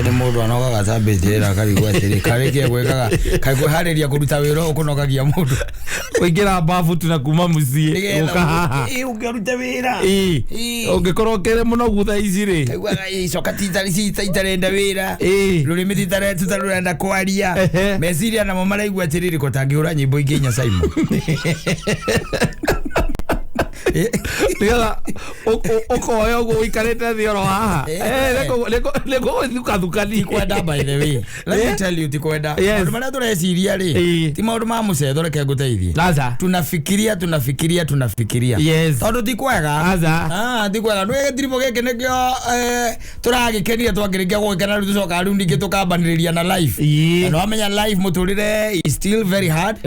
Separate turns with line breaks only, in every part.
Nĩ mũndũ anogaga tambĩte ĩra akarigwo atĩrĩ karĩkie gwĩkaga kaĩ kwĩharĩria kũruta wĩra ũyũ kũnogagia mũndũ.
Kũingĩra babu tu na kuma mũciĩ gũka haha.
Ĩ, ũngĩruta wĩra.
Ĩĩ.
Ĩĩ.
Ũngĩkorwo ũkĩrĩ mũnogu thaa ici rĩ.
Kaiguaga icoka itarenda wĩra.
Ĩĩ.
Rũrĩmĩ tita rũrenda kwaria. Meciria namo maraigua atĩrĩrĩ ko tangĩhũra nyĩmbo ingĩ inya Simon.
Nĩgetha ũkoya ũguo ũikarĩte thĩ oro haha. Nĩkũgũthukathukani.
Ti kwenda, by the way, let me tell you, ti kwenda. Maũndũ marĩa tũreciria rĩ, ti maũndũ ma mũcetho, reke ngũteithie.
Aca.
Tunafikiria, tunafikiria, tunafikiria. Tondũ ti kwega.
Aca.
Ah, ti kwega. Nĩ gĩtiribũ gĩkĩ nĩkĩo tũragĩkenire twakĩrĩkia gũgĩkena, rĩu tũcokaga rĩu ningĩ tũkambanĩrĩria na life. Na nĩwamenya life, mũtũrĩre is still very hard,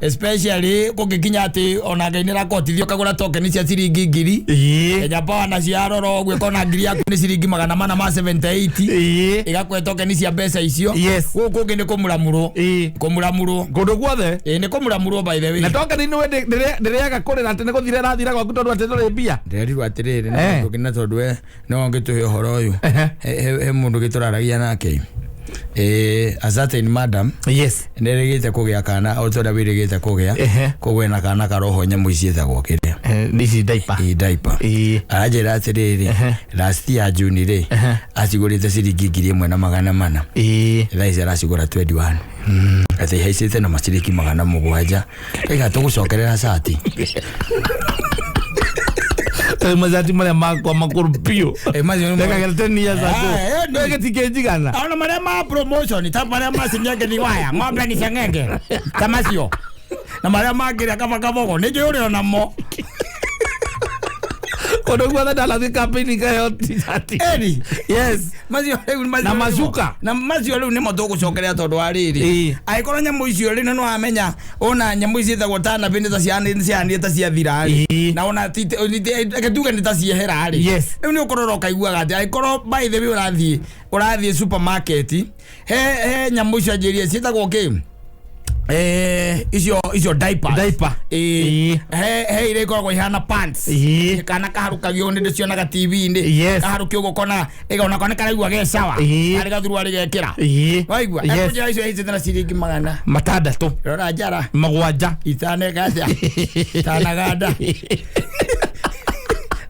especially kũngĩkinya atĩ ona Ngai nĩ rakũhotithia ũkagũra token cia ciringi 1000. Kenya Power na ciarora ũguo ĩkona 1000 yaku nĩ ciringi 478. Ĩgakũhe token cia mbeca icio. Gũkũ ũngĩ nĩ kũmuramurwo. Kũmuramurwo.
Kũndũ guothe.
Ĩĩ, nĩ kũmuramurwo, by the way.
Na token nĩ ndĩrĩaga kũrĩra atĩ nĩ gũthira ĩrathira gwaku tondũ atĩ ndũrĩ mbia.
Ndĩrerirwo atĩrĩrĩ na mũndũ ũngĩ, na tondũ we no ũngĩtũhe ũhoro ũyũ. He mũndũ gĩtũraragia nake, a certain madam nĩrĩgĩte kũgĩa kana o ta ũrĩa wĩrĩgĩte kũgĩa. Koguo ena kana karoho nyamũ ici ciĩtagwo kĩrĩa.
Ici diaper.
Ĩ, diaper. Aranjĩra atĩrĩrĩ, last year June rĩ, acigũrĩte ciringi 1400. Thaa ici aracigũra 21, atĩ ihaicĩte na maciringi 700. Rĩga tũgũcokerera cati.
Macati marĩa makwa makũrũ biũ.
Macio nĩ
Ndekagĩra 10 years ago. Gĩtikĩnjigana.
Ona marĩa ma promotion, ta marĩa ma sing'enge, ni waya ng'ombe ni seng'enge, ta macio na marĩa mangĩrĩa kaba kabogo nĩ njũĩ ũrĩ onamo.
Kũndũ guothe ndanathiĩ campaign ngaheo t-shirt.
Eri.
Yes.
Macio rĩu macio
Na
rĩu nĩmo-
macuka.
Na macio rĩu nĩmo tũgũcokerea tondũ wa rĩrĩ, angĩkorwo nyamũ icio rĩ, nĩ wamenya ona nyamũ ici ciĩtagwo tanabi nĩ ta cianĩ ta ciathira rĩ, na ona reke tuge nĩ ta ciehera rĩ, rĩu nĩ ũkũrora ũkaiguaga atĩ angĩkorwo, by the way, ũrathiĩ supermarket, he nyamũ icio anjĩrie ciĩtagwo kĩ, icio diapers.
Diaper.
Ĩĩ. He iria ikoragwo ihana pants. Kana kaharũkagio, nĩ ndĩcionaga TV-inĩ. Kaharũkio ũguo kona ĩgonako nĩ karaigua ge sawa. Karĩ gathuruarĩ gekĩra. Waigua?
Yes.
Ekũnjĩra icio haicĩte na ciringi magana
6
rora njara
7.
Itaneka atĩa itanaganda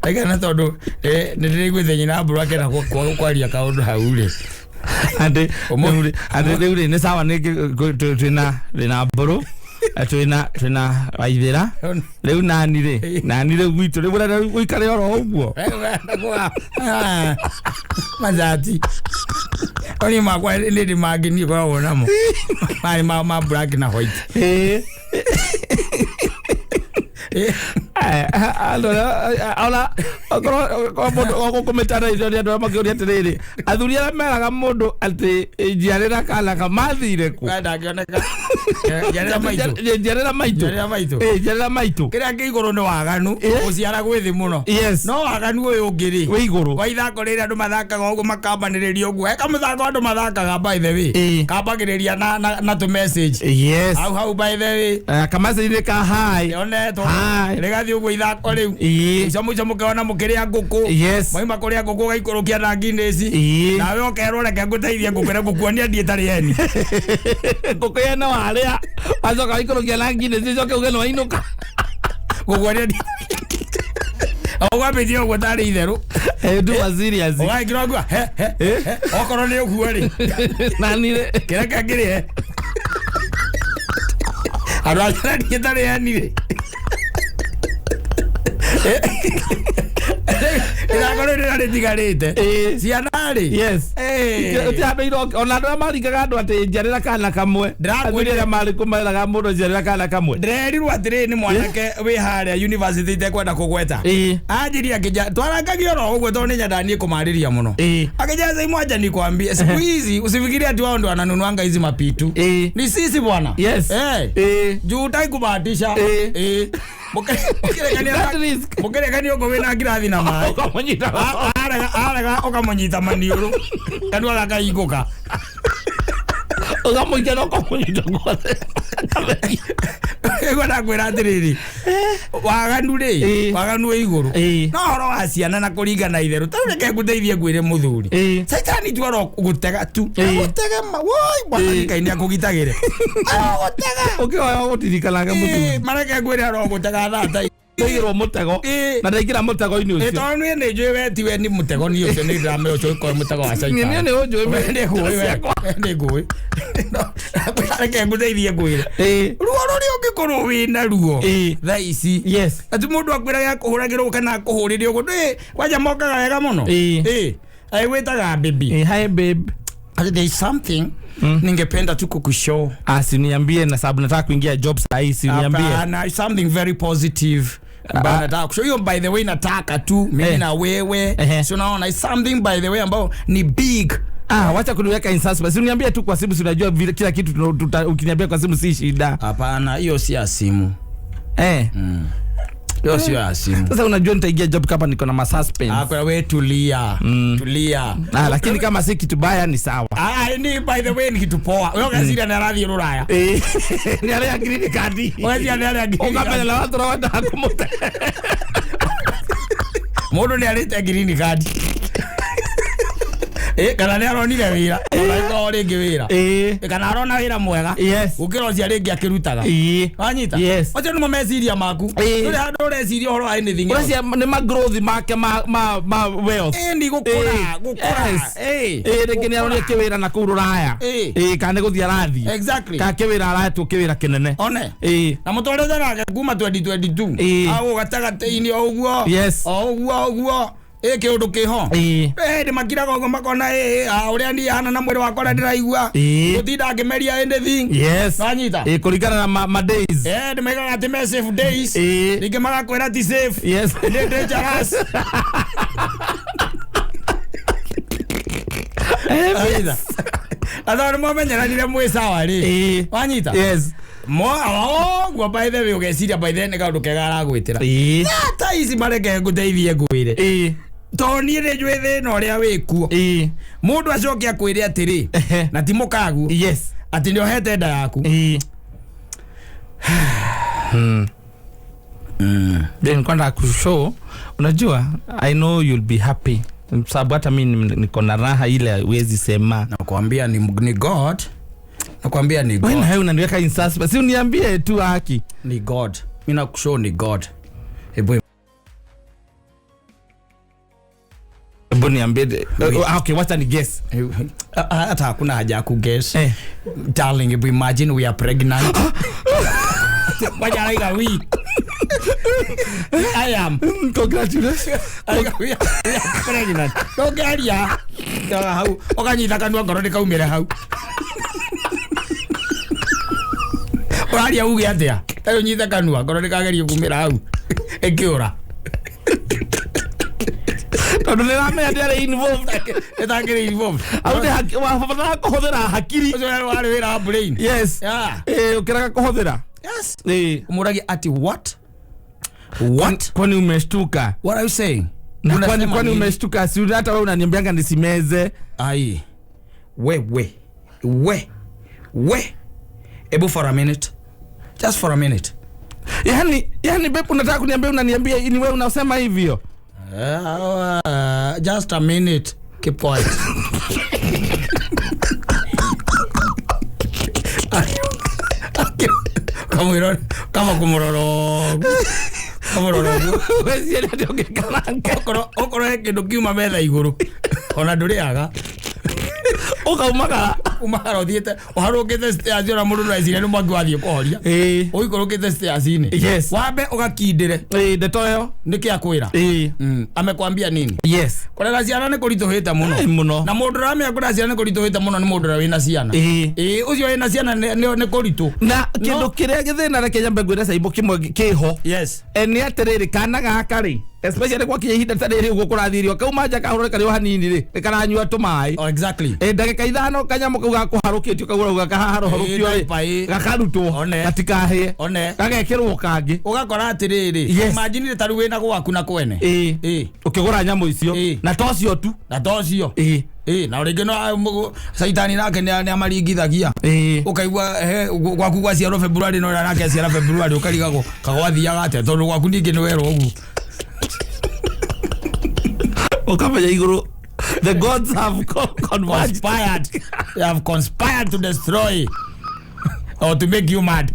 Aigana tondũ nĩ ndĩraiguĩte nyina mbũrũ akĩenda kwaria kaũndũ hau rĩ.
Andĩ andĩ rĩu rĩ nĩ sawa, nĩ twĩna mbũrũ, twĩna waithĩra rĩu nani rĩ, nani rĩu gwitũ rĩu ũrenda ũikare oro ũguo.
Macati oni makwa nĩ ndĩ mangĩ niĩ ngoragwo namo marĩ ma black na white.
Andũ arĩa ona okorwo mũndũ gũkũ mĩtandao-inĩ nĩ andũ arĩa makĩũria atĩrĩrĩ, athuri arĩa meraga mũndũ atĩ njiarĩra kana ka mathire kũ?
Ndangĩoneka. Njiarĩra maitũ.
Njiarĩra maitũ.
Njiarĩra maitũ.
Njiarĩra maitũ.
Kĩrĩa kĩ igũrũ nĩ waganu. Gũciara gwĩ thĩ mũno. No waganu ũyũ ũngĩ rĩ,
Wĩ igũrũ.
Wa ithako rĩrĩa andũ mathakaga ũguo makambanĩrĩria ũguo, he kamũthako andũ mathakaga, by the way, kambagĩrĩria na tũ message hau hau, by the way.
Kamacĩ-inĩ ka hi.
Onetwo.
Hi.
Rĩgathiĩ ũguo ithako rĩu. Mũico mũico mũkĩona mũkĩrĩa ngũkũ. Mwaima kũrĩa ngũkũ ũgaikũrũkia na Guinness. Nawe ũkerwo reke ngũteithie, ngũkwĩra ngũkuonia ndiĩ tarĩ eni.
Ngũkũ yene warĩa wacoka waikũrũkia na Guinness, ũcoke uge nĩ wainũka.
Ngũkuonia ndiĩ ũgwambĩtie ũguo tarĩ itherũ.
Nduwa serious.
Ũgagĩkĩra ngua he he he, okorwo nĩ ũguo rĩ,
nani rĩ?
Kĩreka ngĩrĩhe andũ acara ndiĩ tarĩ eni rĩ, ithako rĩu rĩrĩa rĩtigarĩte ciana rĩ.
Ũtihandũ ona andũ arĩa maringaga andũ atĩ njiarĩra kana kamwe.
Ndĩrakwĩrire.
Athuri arĩa marĩ kũmeraga mũndũ njiarĩra kana kamwe.
Ndĩrerirwo atĩrĩrĩ nĩ mwanake wĩ harĩa university itekwenda kũgweta. Anjirie akĩnja twarangagia oro ũguo tondũ nĩ nyendaga niĩ kũmarĩria mũno. Akĩnjĩra, "Sasa mwacha nikwambie, siku hizi usifikirie ati wao ndo wananunuanga hizi mapitu. Ni sisi bwana." Juu hutaki kubahatisha.
That risk.
Mũkĩrekania ũguo wĩna ngirathi na maĩ.
Ũkamũnyita.
Arega ũkamũnyita maniũrũ, kanua gakahingũka.
Ũkamũikia na ũkamũnyita guothe.
Ĩgua ndakwĩra atĩrĩrĩ, waganu rĩ, waganu wĩ igũrũ. No ũhoro wa ciana na kũringana itherũ, tarĩu reke ngũteithie ngwĩre mũthuri, caitani tu oro gũtega tu. Gũtega ma woi, Mwathani Ngai nĩ akũgitagĩre, arogũtega.
Ũkĩhoya gũtirikanage mũthuri.
Mareke ngwĩre, arogũtega thaa ta
Ndaigĩrwo mũtego. Na ndaingĩra mũtego-inĩ ũcio.
Tondũ niĩ nĩ njũĩ we tiwe ni mũtego, niĩ ũcio nĩ ndĩramenya ũcio ũkorwo mũtego wa caitani.
Niĩ nĩ ũnjũĩ.
We nĩ ngũĩ, we nĩ ngũĩ. Reke ngũteithie ngwĩre, ruo rũrĩa ũngĩkorwo wĩna ruo thaa ici, atĩ mũndũ akwĩraga akũhũragĩrwo kana akũhũrĩre ũguo, ndũĩ kwanja mokaga wega mũno. Agwĩtaga baby.
Hi babe.
Ati there is something ningependa tu kukushow.
Ah, si niambie, na sababu nataka kuingia job saa hii, si niambie.
Hapana, something very positive ambayo nataka kushow. Hiyo by the way nataka tu mimi na wewe. Si unaona, it's something by the way ambao ni big.
Ah, wacha kuniweka in suspense. Si uniambie tu kwa simu, si unajua vile kila kitu ukiniambia kwa simu si shida.
Hapana, hiyo si ya simu. Hiyo sio ya simu.
Sasa unajua nitaingia job kama niko na ma suspense.
Ah, kwa wewe tulia. Tulia.
Ah, lakini kama si kitu baya ni sawa.
Ah, ni by the way ni kitu poa. Wewe ũgeciria nĩ arathiĩ rũraya.
Ni arĩa green card.
Ũgeciria nĩ arĩa green
Ũkamenya
card.
na watu wendaga kũmũte.
Mũndũ nĩ arĩte green card. Kana nĩ aronire wĩra. Ona ĩkorwo rĩngĩ wĩra. Kana arona wĩra mwega. Gũkĩra ũcio rĩngĩ akĩrutaga. Wanyita?
Yes.
Macio nĩmo meciria maku. Ndũrĩ handũ ũreciria ũhoro wa anything else.
Ũreciria nĩ ma growth make ma wealth.
Ni gũkũra, gũkũra.
Yes. Rĩngĩ nĩ aronire kĩwĩra na kũu rũraya. Kana nĩ gũthiĩ arathiĩ. Kana kĩwĩra aretwo kĩwĩra kĩnene.
One. Na mũtwarĩte nake kuma 2022. Au gatagatĩ-inĩ o ũguo. O ũguo o ũguo. Kĩũndũ kĩho. Ndĩ makiraga ũguo makona ũrĩa niĩ hana na mwĩrĩ wakwa ũrĩa ndĩraigua. Gũtinda ngĩmeria anything. Wanyita?
Kũringana na ma days.
Ndĩ maigaga atĩ me safe days. Rĩngĩ magakwĩra ti safe. Nĩ dangerous. Wanyita? Atho nĩ mwamenyeranire mwĩ sawa rĩ. Wanyita?
Yes.
Mo ũguo by the way ũgeciria by the way nĩ kaũndũ kega aragwĩtĩra. Ta ici mareke ngũteithie ngwĩre. Tondũ niĩ nĩ njũĩ thĩna ũrĩa wĩkuo. Mũndũ acoke akwĩre atĩrĩ, na ti mũkaguo, atĩ nĩ ohete nda yaku.
Then nilikuwa kushow, unajua I know you'll be happy sababu hata mimi niko na raha ile huwezi sema.
Nakwambia ni God. Nakwambia ni
Wewe
God.
na wewe unaniweka in suspense. Si uniambie tu haki.
Ni God. Mimi nakushow ni God. Hebu
Hebu niambie. Okay, wacha ni guess.
Hata hakuna haja ya kuguess. Darling, if imagine we are pregnant. Wacha like we. I am.
Congratulations.
We are pregnant. Ndũngĩaria. Ndaga hau ũkanyita kanua ngoro ndĩkaumĩre hau. Ũraria uge atĩa? Tarĩu nyite kanua ngoro ndĩkagerie kumĩra hau. Ĩkĩũra.
Tondũ nĩramenya ndĩarĩ involved.
Ĩtangĩrĩ involved.
Au nĩ wabatara kũhũthĩra hakiri.
Ũcio warĩ wĩra wa brain.
Yes.
Yeah.
Ũkĩrega kũhũthĩra.
Yes. Ũmũragia ati what? What?
Kwani umeshtuka?
What are you saying?
Na
Unasema
kwani
nini?
umeshtuka? Si hata wewe unaniambianga nisimeze.
Ai. We we. We. We. Ebu for a minute. Just for a minute.
Yani babe unataka kuniambia unaniambia ni wewe unasema hivyo?
Just a minute. Keep quiet. Kama kama kumuroro. Kamuroro.
Weciria atĩ ũngĩkaranga.
Okorwo he kĩndũ kiuma metha igũrũ. Ona ndũrĩaga.
Ũkaumagara.
Umagara ũthiĩte ũharũkĩte stairs ona mũndũ ndũreciria nĩ mwaki wathiĩ kũhoria. Ũikũrũkĩte stairs-inĩ. Wambe ũgakindĩre.
Ndeto ĩyo.
Nĩkĩ akwĩra? Amekwambia nini?
Yes.
Kũrera ciana nĩ kũritũhĩte mũno.
Mũno.
Na mũndũ ũramenya kũrera ciana nĩ kũritũhĩte mũno nĩ mũndũ ũrĩa wĩna ciana. Ũcio wĩna ciana nĩ kũritũ.
Na kĩndũ kĩrĩa gĩthĩna reke nyambe ngwĩre caimbo kĩmwe kĩho.
Yes.
Nĩ atĩrĩrĩ kana gaka rĩ, especially gwakinya ihinda ta rĩrĩ ũguo kũrathiĩ irio, kauma nja kahũrũre karĩ o hanini rĩ, nĩ karanyua tũmaĩ.
Oh, exactly.
Ndagĩka ithano kanyamũ kau gakũharũkĩtio kau ũrauga kaharũrũkio rĩ,
Diaper,
gakarutwo,
One.
gatikahĩe,
One.
gagekĩrwo kangĩ.
Ũgakora atĩrĩrĩ,
Yes.
imagine ta rĩu wĩna gwaku na kwene.
Ũkĩgũra nyamũ icio, na to cio tu.
Na to cio. Ĩ, na rĩngĩ no caitani nake nĩ amaringithagia.
Ĩĩ.
Ũkaigua he gwaku gwaciarwo February, no nake aciara February, ũkarigagwo kagwathiaga atĩa, tondũ gwaku ningĩ nĩ werwo ũguo.
Ũkamenya igũrũ the gods have converged.
Conspired. They have conspired to destroy or to make you mad.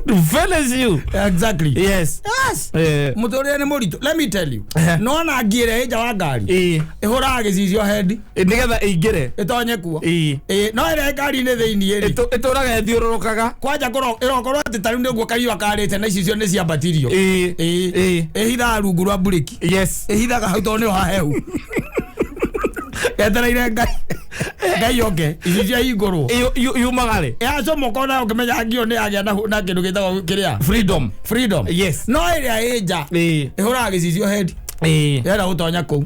To finish you.
Exactly.
Yes.
Yes.
Eh.
Mũtũrĩre nĩ mũritũ, let me tell you.
Eh.
Nona ngĩre ĩnja wa ngari
Ĩĩ.
ĩhũraga gĩcicio hendi
Nĩgetha ĩingĩre.
Ĩtonye kuo.
Ĩĩ.
Ĩ, no ĩrĩa ngari-inĩ thĩiniĩ rĩ,
Ĩtũraga ĩthiũrũrũkaga.
Kwanja ĩrokorwo atĩ tarĩu nĩguo kariũa karĩte na icicio nĩ ciambatirio.
Ĩĩ.
Ĩ.
Ĩĩ.
Ĩhithaga rungu rwa mburĩki.
Yes.
Ĩhithaga hau tondũ nĩho hahehu, etereire Ngai oke icicio ihingũrwo.
Yumaga rĩ?
Yacomoka ona ũngĩmenya ngio nĩ yagĩa na kĩndũ gĩtagwo kĩrĩa?
Freedom.
Freedom.
Yes.
No ĩrĩa ĩ nja
Ĩĩ.
ĩhũraga gĩcicio hendi.
Ĩĩ.
Yenda gũtonya kũu.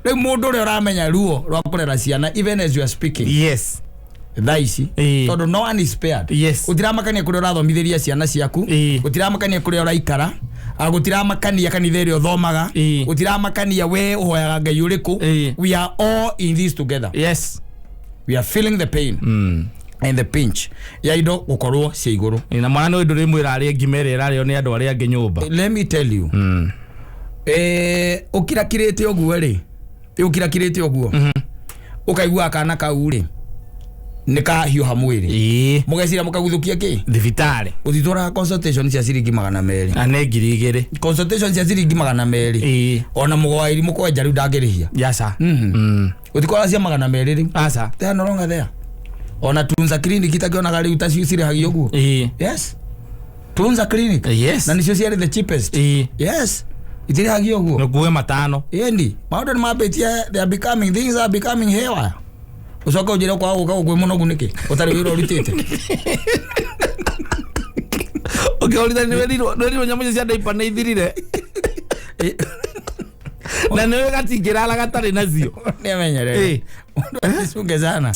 Rĩu mũndũ ũrĩa ũramenya ruo rwa kũrera ciana, even as you are speaking
Yes.
thaa ici,
Ĩĩ.
tondũ no one is spared.
Yes.
Gũtiramakania kũrĩa ũrathomithĩria ciana ciaku,
Ĩĩ.
gũtiramakania kũrĩa ũraikara, gũtiramakania kanitha ĩrĩa ũthomaga,
Ĩĩ.
gũtiramakania we ũhoyaga Ngai ũrĩkũ.
Ĩĩ.
We are all in this together.
Yes.
We are feeling the pain and the pinch ya indo gũkorwo cia igũrũ.
Ĩ, na mwana nĩ ndũrĩmwĩra arĩe ngima ĩrĩa ĩrarĩo nĩ andũ arĩa angĩ nyũmba.
Let me tell you, ũkirakirĩte ũguo rĩ, ũkirakirĩte ũguo ũkaigua kana kau rĩ nĩ kahiũha mwĩrĩ,
Ĩĩ.
mũgeciria mũkaguthũkia kĩ?
Thibitarĩ.
Ũtitwaraga consultation cia ciringi 200.
Na nĩ 2000.
Consultation cia ciringi 200.
Ĩĩ.
Ona mũgwairi mũkwenja rĩu ndangĩrĩhia.
Yaca.
Ũtikwara cia 200 rĩu.
Aca.
They are no longer there. Ona Tunza Clinic itakĩonaga rĩu tacio cirĩhagio ũguo.
Ĩĩ.
Yes, Tunza Clinic.
Yes.
Na nicio ciarĩ the cheapest.
Ĩĩ.
Yes, itirĩhagio ũguo.
Nĩkuge matano.
Ĩni maũndũ nĩ mambĩtie, they are becoming things are becoming haywire. Ũcoke ũnjĩre kwaga gũka kwĩ mũnogu nĩkĩ ũtarĩ wĩra ũrutĩte?
Ũkĩhũrithania nĩwerirwo nyamũ icio cia ndaipa nĩ ithirire na nĩwe gatingĩrara gatarĩ nacio.
Nĩamenyerere.
Ĩ.
Mũndũ acicunge sana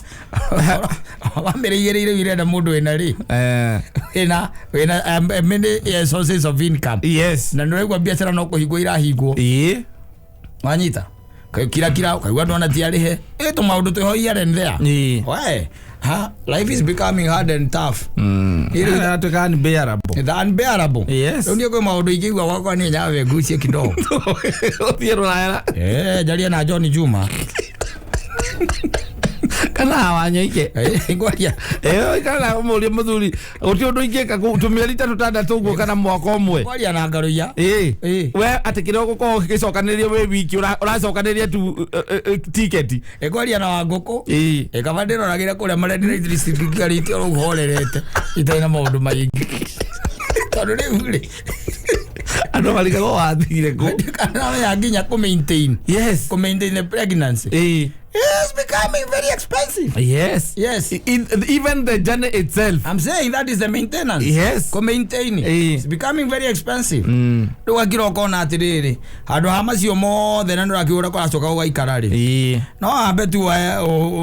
wambĩrĩirie rĩu irenda mũndũ wĩna rĩ wĩna many sources of income.
Yes.
Na nĩũraigua biacara no kũhingwo irahingwo.
Ĩĩ.
Wanyita kira kira ukaigua ndona ti arĩhe ĩ tũmaũndũ twĩho here and there.
Ĩĩ.
We ha, life is becoming hard and tough. Ĩrĩ-
Ĩratuĩka unbearable.
It's unbearable.
Yes.
Rĩu niĩ kwĩ maũndũ ingĩigua gwakwa niĩ nyambe ngucie kidogo.
Ũthiĩ rũraya.
Eh, njarie na John Juma.
Kana wanyoike.
Eh, ngwaria.
Ĩyo kana ũmũrie mũthuri gũtirĩ ũndũ ingĩka tũmĩeri ta tũtandatũ ũguo kana mwaka ũmwe.
Ngwaria na Ngaruiya.
Ĩĩ.
Ĩĩ.
We atĩ kĩrĩa ũgũkorwo ũgĩcokanĩrĩria wĩ wiki ũracokanĩrĩria tu tiketi.
Ngwaria na Wangũkũ.
Ĩĩ.
Ĩ, kaba ndĩroragĩra kũrĩa marendire oro horerete itarĩ na maũndũ maingĩ, tondũ rĩu rĩ
Andũ marigagwo wathire kũ.
kana nginya kũ maintain
Yes.
kũ maintain the pregnancy
Ĩĩ.
is becoming very expensive.
Yes.
Yes.
Even the journey itself.
I'm saying that is the maintenance.
Yes.
Kũ maintain.
Ĩĩ.
It's becoming very expensive. Rĩu akira ũkona atĩrĩrĩ, handũ ha macio mothe na nĩũrakĩũra kũracoka gũgaikara rĩ,
Ĩĩ.
no ambe tu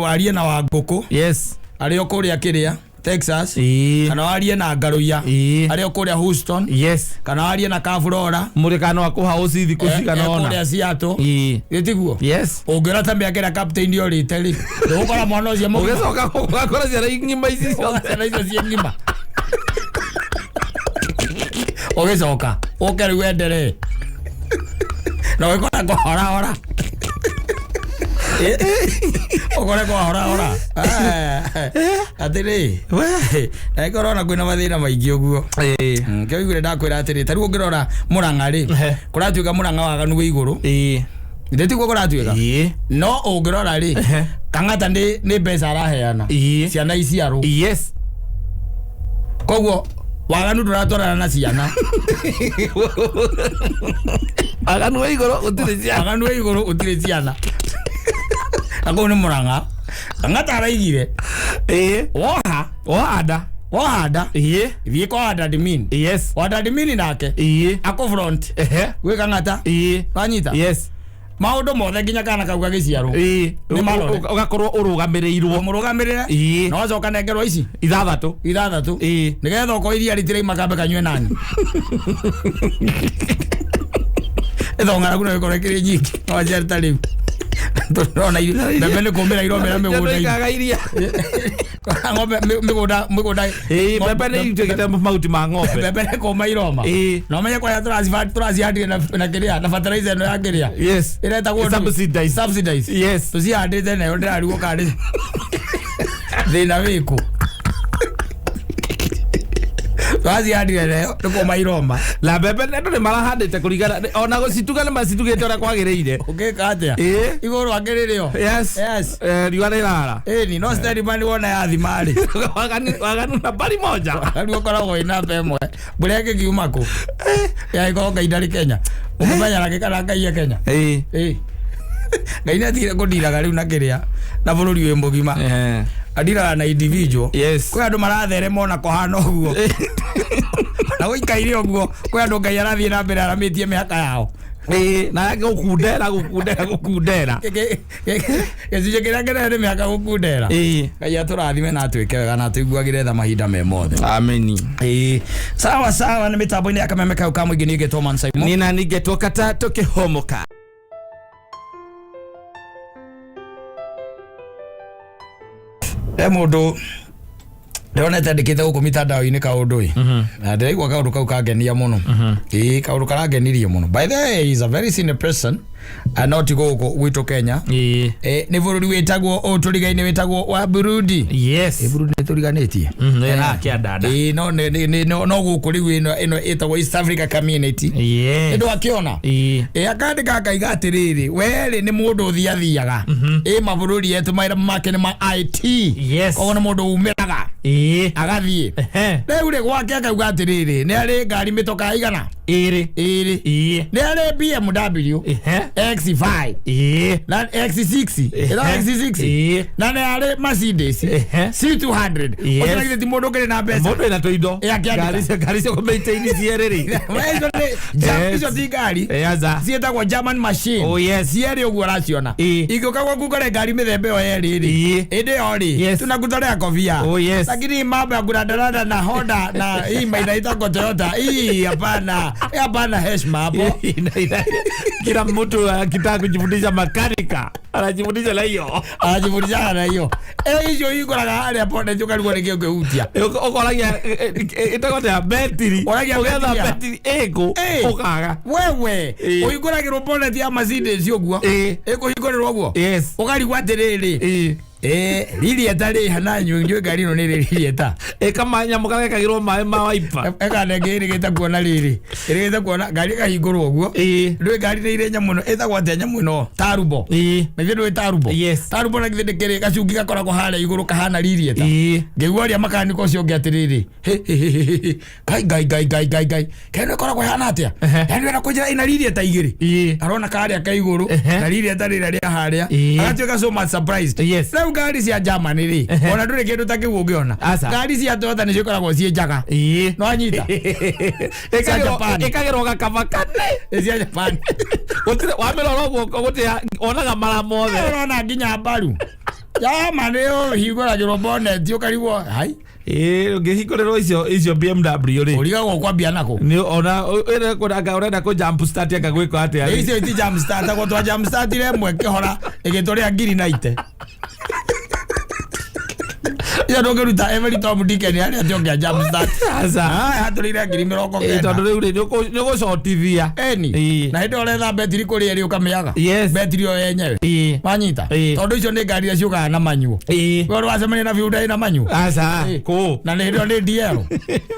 warie na Wangũkũ
Yes.
arĩ o kũrĩa kĩrĩa Texas,
Ĩĩ.
kana warie na Ngaruiya
Ĩĩ.
arĩ o kũrĩa Houston,
Yes.
kana warie na Kaburora
Mũrĩ kana akũha ũci thikũ cigana ona.
kũrĩa Seattle.
Ĩĩ.
Gĩtiguo?
Yes.
Ũngĩona ta mĩaka ĩrĩa captain orĩte rĩ, ndũgũkora mwana ũcio mũgima.
Ũgĩcoka ũgakora ciana ng'ima ici ciothe.
Ciana icio ciĩ ng'ima, ũgĩcoka ũke rĩu enderee na ũgĩkora kwahorahora, ũkore kwahorahora atĩrĩ na ĩkorwo kwĩna mathĩna maingĩ ũguo.
Ĩĩ.
Kĩo iguire ndakwĩra atĩrĩ, ta rĩu ũngĩrora Mũrang'a rĩ,
Ehe.
kũratuĩka Mũrang'a waganu wĩ igũrũ.
Ĩĩ.
Ndĩtiguo kũratuĩka?
Ĩĩ.
No ũngĩrora rĩ,
Ehe.
Kang'ata nĩ mbeca araheana
Ĩĩ.
ciana iciarwo.
Yes.
Koguo waganu ndũratwarana na ciana.
Aganu wa igũrũ gũtirĩ ciana.
Waganu wĩ igũrũ gũtirĩ ciana, na kũu nĩ Mũrang'a Kang'ata araigire
Ĩĩ.
woha
Wohanda.
Wohanda.
Ĩĩ.
Thiĩ kwa admin.
Yes.
Wadadmin nake
Ĩĩ.
akũ front
Ehe.
gwĩ Kang'ata.
Ĩĩ.
Wanyita?
Yes.
Maũndũ mothe nginya kana kau gagĩciarwo
Ĩĩ.
Nĩ marore.
Ũgakorwo ũrũgamĩrĩirwo.
Mũrũgamĩrĩre.
Ĩĩ.
Na wacoka nengerwo ici
6.
6.
Ĩĩ.
Nĩgetha okorwo iria rĩtiraima kambe kanyue nani ĩtho ng'aragu no ĩkorwo ĩkĩrĩ nyingĩ no aciari ta rĩu. Tũrona mbembe nĩ kũmĩra iromera mĩgũnda-inĩ.
Ikaga iria.
Ng'ombe mĩgũnda mĩgũnda.
Ĩĩ, mbembe nĩ ituĩkĩte mahuti ma ng'ombe.
Mbembe nĩ kũma iroma.
Ĩĩ.
Na ũmenye kwarĩa tũracihandire na kĩrĩa na fertilizer ĩno ya kĩrĩa.
Yes.
Ĩretagwo ndũ?
Subsidized.
Subsidized.
Yes.
Tũcihandĩte nayo ndĩrarigwo kana nĩ thĩna wĩkũ. Tũracihandire nayo nĩ kũma iroma.
Na mbembe andũ nĩ marahandĩte kũringana ona gũcituga nĩ macitugĩte ũrĩa kwagĩrĩire.
Ũngĩka atĩa?
Ĩĩ.
Igũrũ akĩrĩrĩo.
Yes.
Yes.
Eh, riũa rĩrara.
Ĩni no steady man wona yathima rĩ.
Waganu nambari moja.
Rĩu ũkoragwo wĩ namba ĩmwe. Mbura ĩngĩkiuma kũ? Yagĩkorwo Ngai ndarĩ Kenya. Ũkũmenya nakĩ kana Ngai e Kenya?
Ĩĩ.
Ĩĩ. Ngai nĩatigire kũndiraga rĩu na kĩrĩa na bũrũri wĩ mũgima.
Eh.
Andiraga na individual.
Yes.
Kwĩ andũ maratherema ona kũhana ũguo. Na gũikaire ũguo kwĩ andũ Ngai arathiĩ na mbere aramĩtie mĩhaka yao.
Ĩĩ, na gũkundera gũkundera gũkundera.
Gĩcunjĩ kĩrĩa kĩnene nĩ mĩhaka gũkundera.
Ĩĩ.
Ngai atũrathime na atwĩke wega na atũiguagĩre tha mahinda me mothe.
Ameni.
Ĩĩ. Sawa sawa nĩ mĩtambo-inĩ ya kameme kau ka mũingĩ niĩ ngetwo Man Simon.
Nina ningetwo kata tũkĩhomoka.
He mũndũ ndĩronete andĩkĩte gũkũ mitandao-inĩ kaũndũ ĩ na ndĩraigua kaũndũ kau kangenia mũno. Ĩĩ, kaũndũ karangenirie mũno. By the way, he is a very senior person and not gũkũ gwitũ Kenya.
Ĩĩ.
Nĩ bũrũri wĩtagwo ũtũrigainĩ wĩtagwo wa Burundi.
Yes.
Ĩ Burundi nĩ tũriganĩtie.
Nĩ haha kĩandanda.
Ĩĩ, no no gũkũ rĩu ĩno ĩtagwo East Africa Community.
Yes.
Nĩ ndwakĩona?
Ĩĩ.
Ĩ akandĩka akaiga atĩrĩrĩ, werĩ nĩ mũndũ ũthiathiaga ĩ mabũrũri etũ mawĩra make nĩ ma IT.
Yes.
Koguo nĩ mũndũ umĩraga
Ĩĩ.
agathiĩ.
Ehe.
Rĩu rĩ gwake akauga atĩrĩrĩ, nĩ arĩ ngari mĩtoka igana
Ĩrĩ.
ĩrĩ,
Ĩĩ.
nĩ arĩ BMW
Ehe.
X5
Ĩĩ.
na X6 ĩno X6
Ĩĩ.
na nĩ arĩ Mercedes
Ehe.
C200.
Yes.
Ũcio na githĩ ti mũndũ ũkĩrĩ na mbeca?
Mũndũ ĩna tũindo.
Ĩ, akĩandĩka.
Ngari cia kũmaintain cierĩ rĩ.
Icio nĩ
Yes.
icio ti ngari.
Ĩ, aca.
Ciĩtagwo German machine.
Oh, yes.
Cierĩ ũguo ũraciona.
Ĩ.
Ingĩũka gwaku ũkore ngari mĩthemba ĩyo yerĩ rĩ.
Ĩ.
Ĩndĩ ĩyo rĩ
Yes.
tunakutolea kofia.
Oh, yes.
Lakini hii mambo ya kurandaranda na Honda na hii inaitwa Toyota hii hapana. Hapana heshima hapo.
Kila mtu akitaka kujifundisha makanika anajifundisha na hiyo.
Anajifundisha na hiyo. Eh, icio ikoraga harĩa bonnet ũkarigwo nĩkĩ ũngĩhutia.
Ũkoragia ĩtagwo atĩa betiri.
Ũragia
Ũgetha
betiri ya-
betiri ĩkũ
Ĩ.
ũkaga.
Wewe
Ĩ.
ũhingũragĩrwo bonnet ya Mercedes ũguo.
Ĩ.
Ĩkũhingũrĩrwo ũguo.
Yes.
Ũkarigwo atĩrĩrĩ.
Ĩ.
Eh, ririeta rĩ na nyũ ngari ĩno nĩ ririeta.
Ĩkamanyamũ karĩa gekagĩrwo maĩ ma waipa.
Ekanenge ĩrĩgĩte kuona rĩrĩ. Ĩrĩgĩte kuona ngari ĩkahingũrwo ũguo.
Ĩ.
Ndũĩ ngari nĩ irĩ nyamũ ĩno ĩtagwo atĩa nyamũ ĩno tarubo.
Ĩ.
Na ithuĩ ndũĩ tarubo.
Yes.
Tarubo na githĩ ndĩkĩrĩ gacungi gakoragwo harĩa igũrũ kahana ririeta.
Ĩ.
Ngĩigua ũrĩa makanika ũcio ũngĩ atĩrĩrĩ. Hĩ, hĩ, hĩ, hĩ, hĩ. Ngai ngai ngai ngai ngai ngai. Keno ĩkoragwo ĩhana atĩa?
Ehe.
Yaani wena kũnjĩra ĩna ririeta igĩrĩ.
Ĩ.
Arona karĩa ka igũrũ
Ehe.
na ririeta rĩrĩa rĩa harĩa.
Ĩ.
Agatuĩka so much surprised.
Yes.
Rĩu ngari cia Germany rĩ,
Ehe.
ona ndũrĩ kĩndũ ta kĩu ũngĩona.
Aca.
Ngari cia Toyota nĩcio ikoragwo ciĩ njega.
Ĩ.
No anyita. Cia Japan.
Ĩkagĩrwo gakaba kane.
Nĩ cia Japan.
Gũtirĩ wamĩrora ũguo gũtirĩ onaga mara mothe.
Ũrona nginya mbaru. Germany ũhingũragĩrwo bonnet ũkarigwo hai.
Ĩ, ũngĩhingũrĩrwo icio BMW rĩ.
Ũrigagwo kwambia nakũ.
Nĩ ona ũrenda kũ jump start anga gwĩka atĩa rĩ.
Icio iti jump start agwo twa jump start ire ĩmwe kĩhora ĩgĩtũrĩa ngiri na ite. Iyo ndũngĩruta every Tom Dick and Harry atĩ ũngĩa jump start.
Aca.
Ah, hatũrĩire ngiri mĩrongo
Ĩ,
kenda.
tondũ rĩu rĩ nĩ ũgũcotithia.
Eni.
Ĩ.
Na hĩndĩ ĩyo ũretha betiri kũrĩa ĩrĩ ũkamĩaga.
Yes.
Betiri ĩyo yenyewe.
Ĩ.
Wanyita.
Ĩ.
Tondũ icio nĩ ngari iria ciũkaga na manyuo.
Ĩ.
We ũrĩ wacemania na Hyundai ĩna manyuo.
Aca.
Ĩ.
Kũ.
Na nĩ hĩndĩ ĩyo nĩ DL.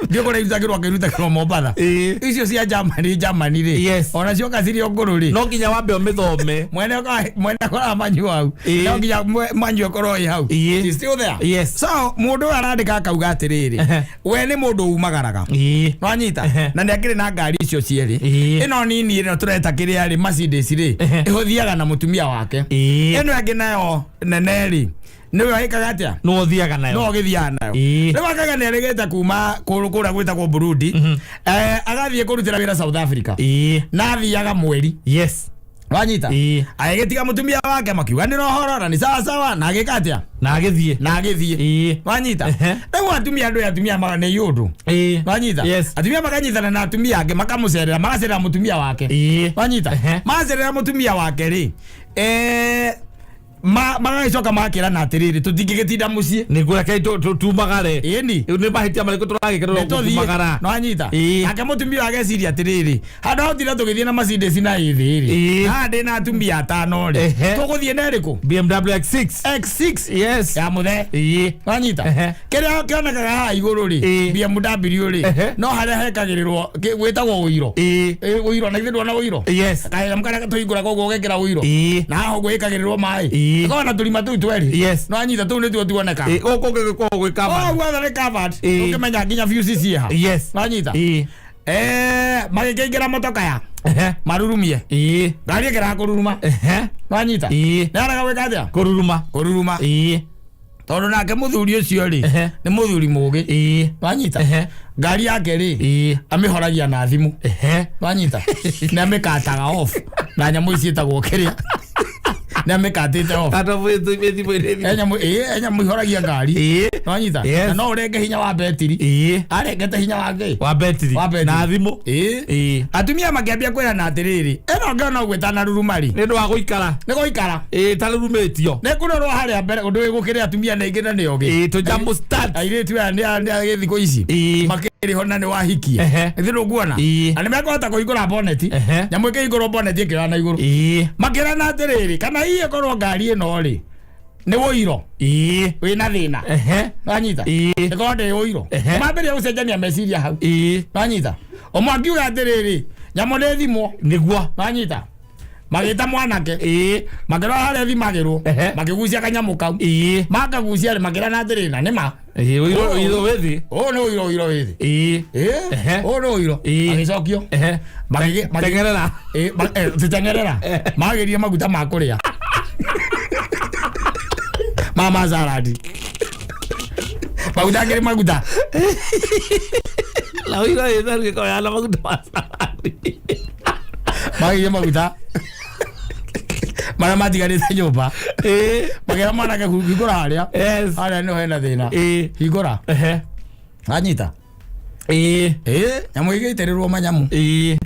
Ndiũ kũrĩa irutagĩrwo akĩrutagĩrwo Mombatha.
Ĩ.
Icio cia Germany Germany rĩ.
Yes.
Ona cioka cirĩ o ngũrũ rĩ.
No nginya wambe ũmĩthome.
Mwene mwene akoraga manyuo hau.
Ĩ.
No nginya manyuo ĩkorwo ĩ hau.
Ĩ.
She's still there.
Yes.
So mũndũ ũyũ arandĩka akauga atĩrĩrĩ.
Ehe.
We nĩ mũndũ umagaraga.
Ĩ.
Nwanyita
Ehe.
na nĩ akĩrĩ na ngari icio cierĩ.
Ĩ.
Ĩno nini ĩno tũreta kĩrĩa rĩ Mercedes rĩ
Ehe.
ĩhũthiaga na mũtumia wake.
Ĩ.
Ĩno ĩngĩ nayo nene rĩ nĩwe ĩkaga atĩa?
Nĩwe ũthiaga nayo.
No ũgĩthiaga nayo.
Ĩ.
Rĩu akauga nĩ arĩgĩte kuma kũrĩa gwĩtagwo Burundi. Agathiĩ kũrutĩra wĩra South Africa.
Ĩ.
Na athiaga mweri.
Yes.
Wanyita.
Ĩ.
Agĩgĩtiga mũtumia wake makiuganĩra ũhoro na nĩ sawa sawa na agĩka atĩa?
Na agĩthiĩ.
Na agĩthiĩ.
Ĩ.
Wanyita.
Ehe.
Rĩu atumia andũ atumia nĩ ũndũ.
Ĩ.
Wanyita.
Yes.
Atumia makanyitana na atumia angĩ makamũcerera magacerera mũtumia wake.
Ĩ.
Wanyita.
Ehe.
Macerera mũtumia wake rĩ. Magagĩcoka magakĩrana atĩrĩrĩ, tũtingĩgĩtinda mũciĩ.
Nĩguo, reke tumagare.
Ĩni.
Rĩu nĩ mahĩtia marĩkũ tũragĩkerwo
Nĩtũthiĩ.
kumagara?
No anyita.
Ĩĩ.
Nake mũtumia ũyũ ageciria atĩrĩrĩ, handũ ha gũtinda tũgĩthiĩ na Mercedes na ĩthĩ rĩ, haha ndĩ na atumia atano rĩ, tũgũthiĩ na ĩrĩkũ?
BMW X6.
X6.
Yes.
Ya mũthee. Wanyita? Kĩrĩa kĩonekaga haha igũrũ rĩ, BMW rĩ, no harĩa hekagĩrĩrwo gwĩtagwo ũiro. Ũiro, na githĩ ndwona ũiro?
Yes.
Kanyamũ karĩa tũhingũraga ũguo ũgekĩra ũiro. Na haha ũguo ĩkagĩrĩrwo maĩ. Ĩkoragwo na tũrima tũu twerĩ.
Yes.
No anyita, tũu nĩtuo tuonekaga.
Gũkũ gũkoragwo gwĩ covered.
Oh, guothe nĩ covered. Ũngĩmenya nginya fuse ciĩha. Wanyita? Magĩkĩingĩra motoka ya marurumie. Ngari ĩkĩraga kũruruma. Wanyita? Nĩ araga gwĩka atĩa?
Kũruruma.
Kũruruma. Tondũ nake mũthuri ũcio rĩ, nĩ mũthuri mũgĩ. Wanyita? Ngari yake rĩ, amĩhoragia na thimũ. Wanyita? Nĩ amĩkataga off na nyamũ ici ciĩtagwo kĩrĩa, nĩ amĩkatĩte off.
Ata thimũ-inĩ.
He nyamũ, ĩĩ, he nyamũ ihoragia ngari. Wanyita? Na no ũrenge hinya wa betiri. Arengete hinya wa kĩ?
Wa betiri.
Wa betiri.
Na thimũ.
Atumia makĩambia kwĩrana atĩrĩrĩ, ĩno ngĩona ũguo ĩtanaruruma rĩ,
Nĩ ũndũ wa gũikara.
Nĩ gũikara.
Ĩtarurumĩtio.
Nĩ kũrorwo harĩa mbere ũndũ wĩ gũkĩrĩ atumia nĩ aingĩ na nĩ ogĩ.
Tũjamũ start.
Airĩtu aya nĩ a gĩthikũ ici makĩrĩ ho na nĩ wahikie. Ithĩ ndũkuona? Na nĩ mekũhota kũhingũra boneti. Nyamũ ĩkĩhingũrwo boneti ĩkĩoya na igũrũ. Makĩrana atĩrĩrĩ, kana hihi ĩkorwo ngari ĩno rĩ nĩ wũiro wĩna thĩna. Wanyita? Ĩkorwo ndĩ wũiro. Mambĩrĩria gũcenjania meciria hau. Wanyita? Ũmwe akiuga atĩrĩrĩ, nyamũ nĩ thimwo.
Nĩguo.
Wanyita? Magĩta mwanake, makĩrora harĩa thimagĩrwo, makĩgucia kanyamũ kau. Makagucia rĩ, makĩrana atĩrĩrĩ, na nĩma
Ũiro ũiro wĩthĩ.
Ũyũ nĩ ũiro, ũiro wĩthĩ. Ũyũ nĩ ũiro. Agĩcokio.
Teng'erera.
Tũteng'erera. Magĩrie maguta ma kũrĩa ma mazaradi, maguta akĩrĩ maguta.
Na ũiro wĩthĩ gĩkoya na maguta ma saladi.
Magĩrie maguta marĩa matigarĩte nyũmba. Makĩra mwanake, hingũra harĩa. Harĩa nĩho hena thĩna. Hingũra. Anyita? Nyamũ igĩitĩrĩrwo manyamu. Nĩ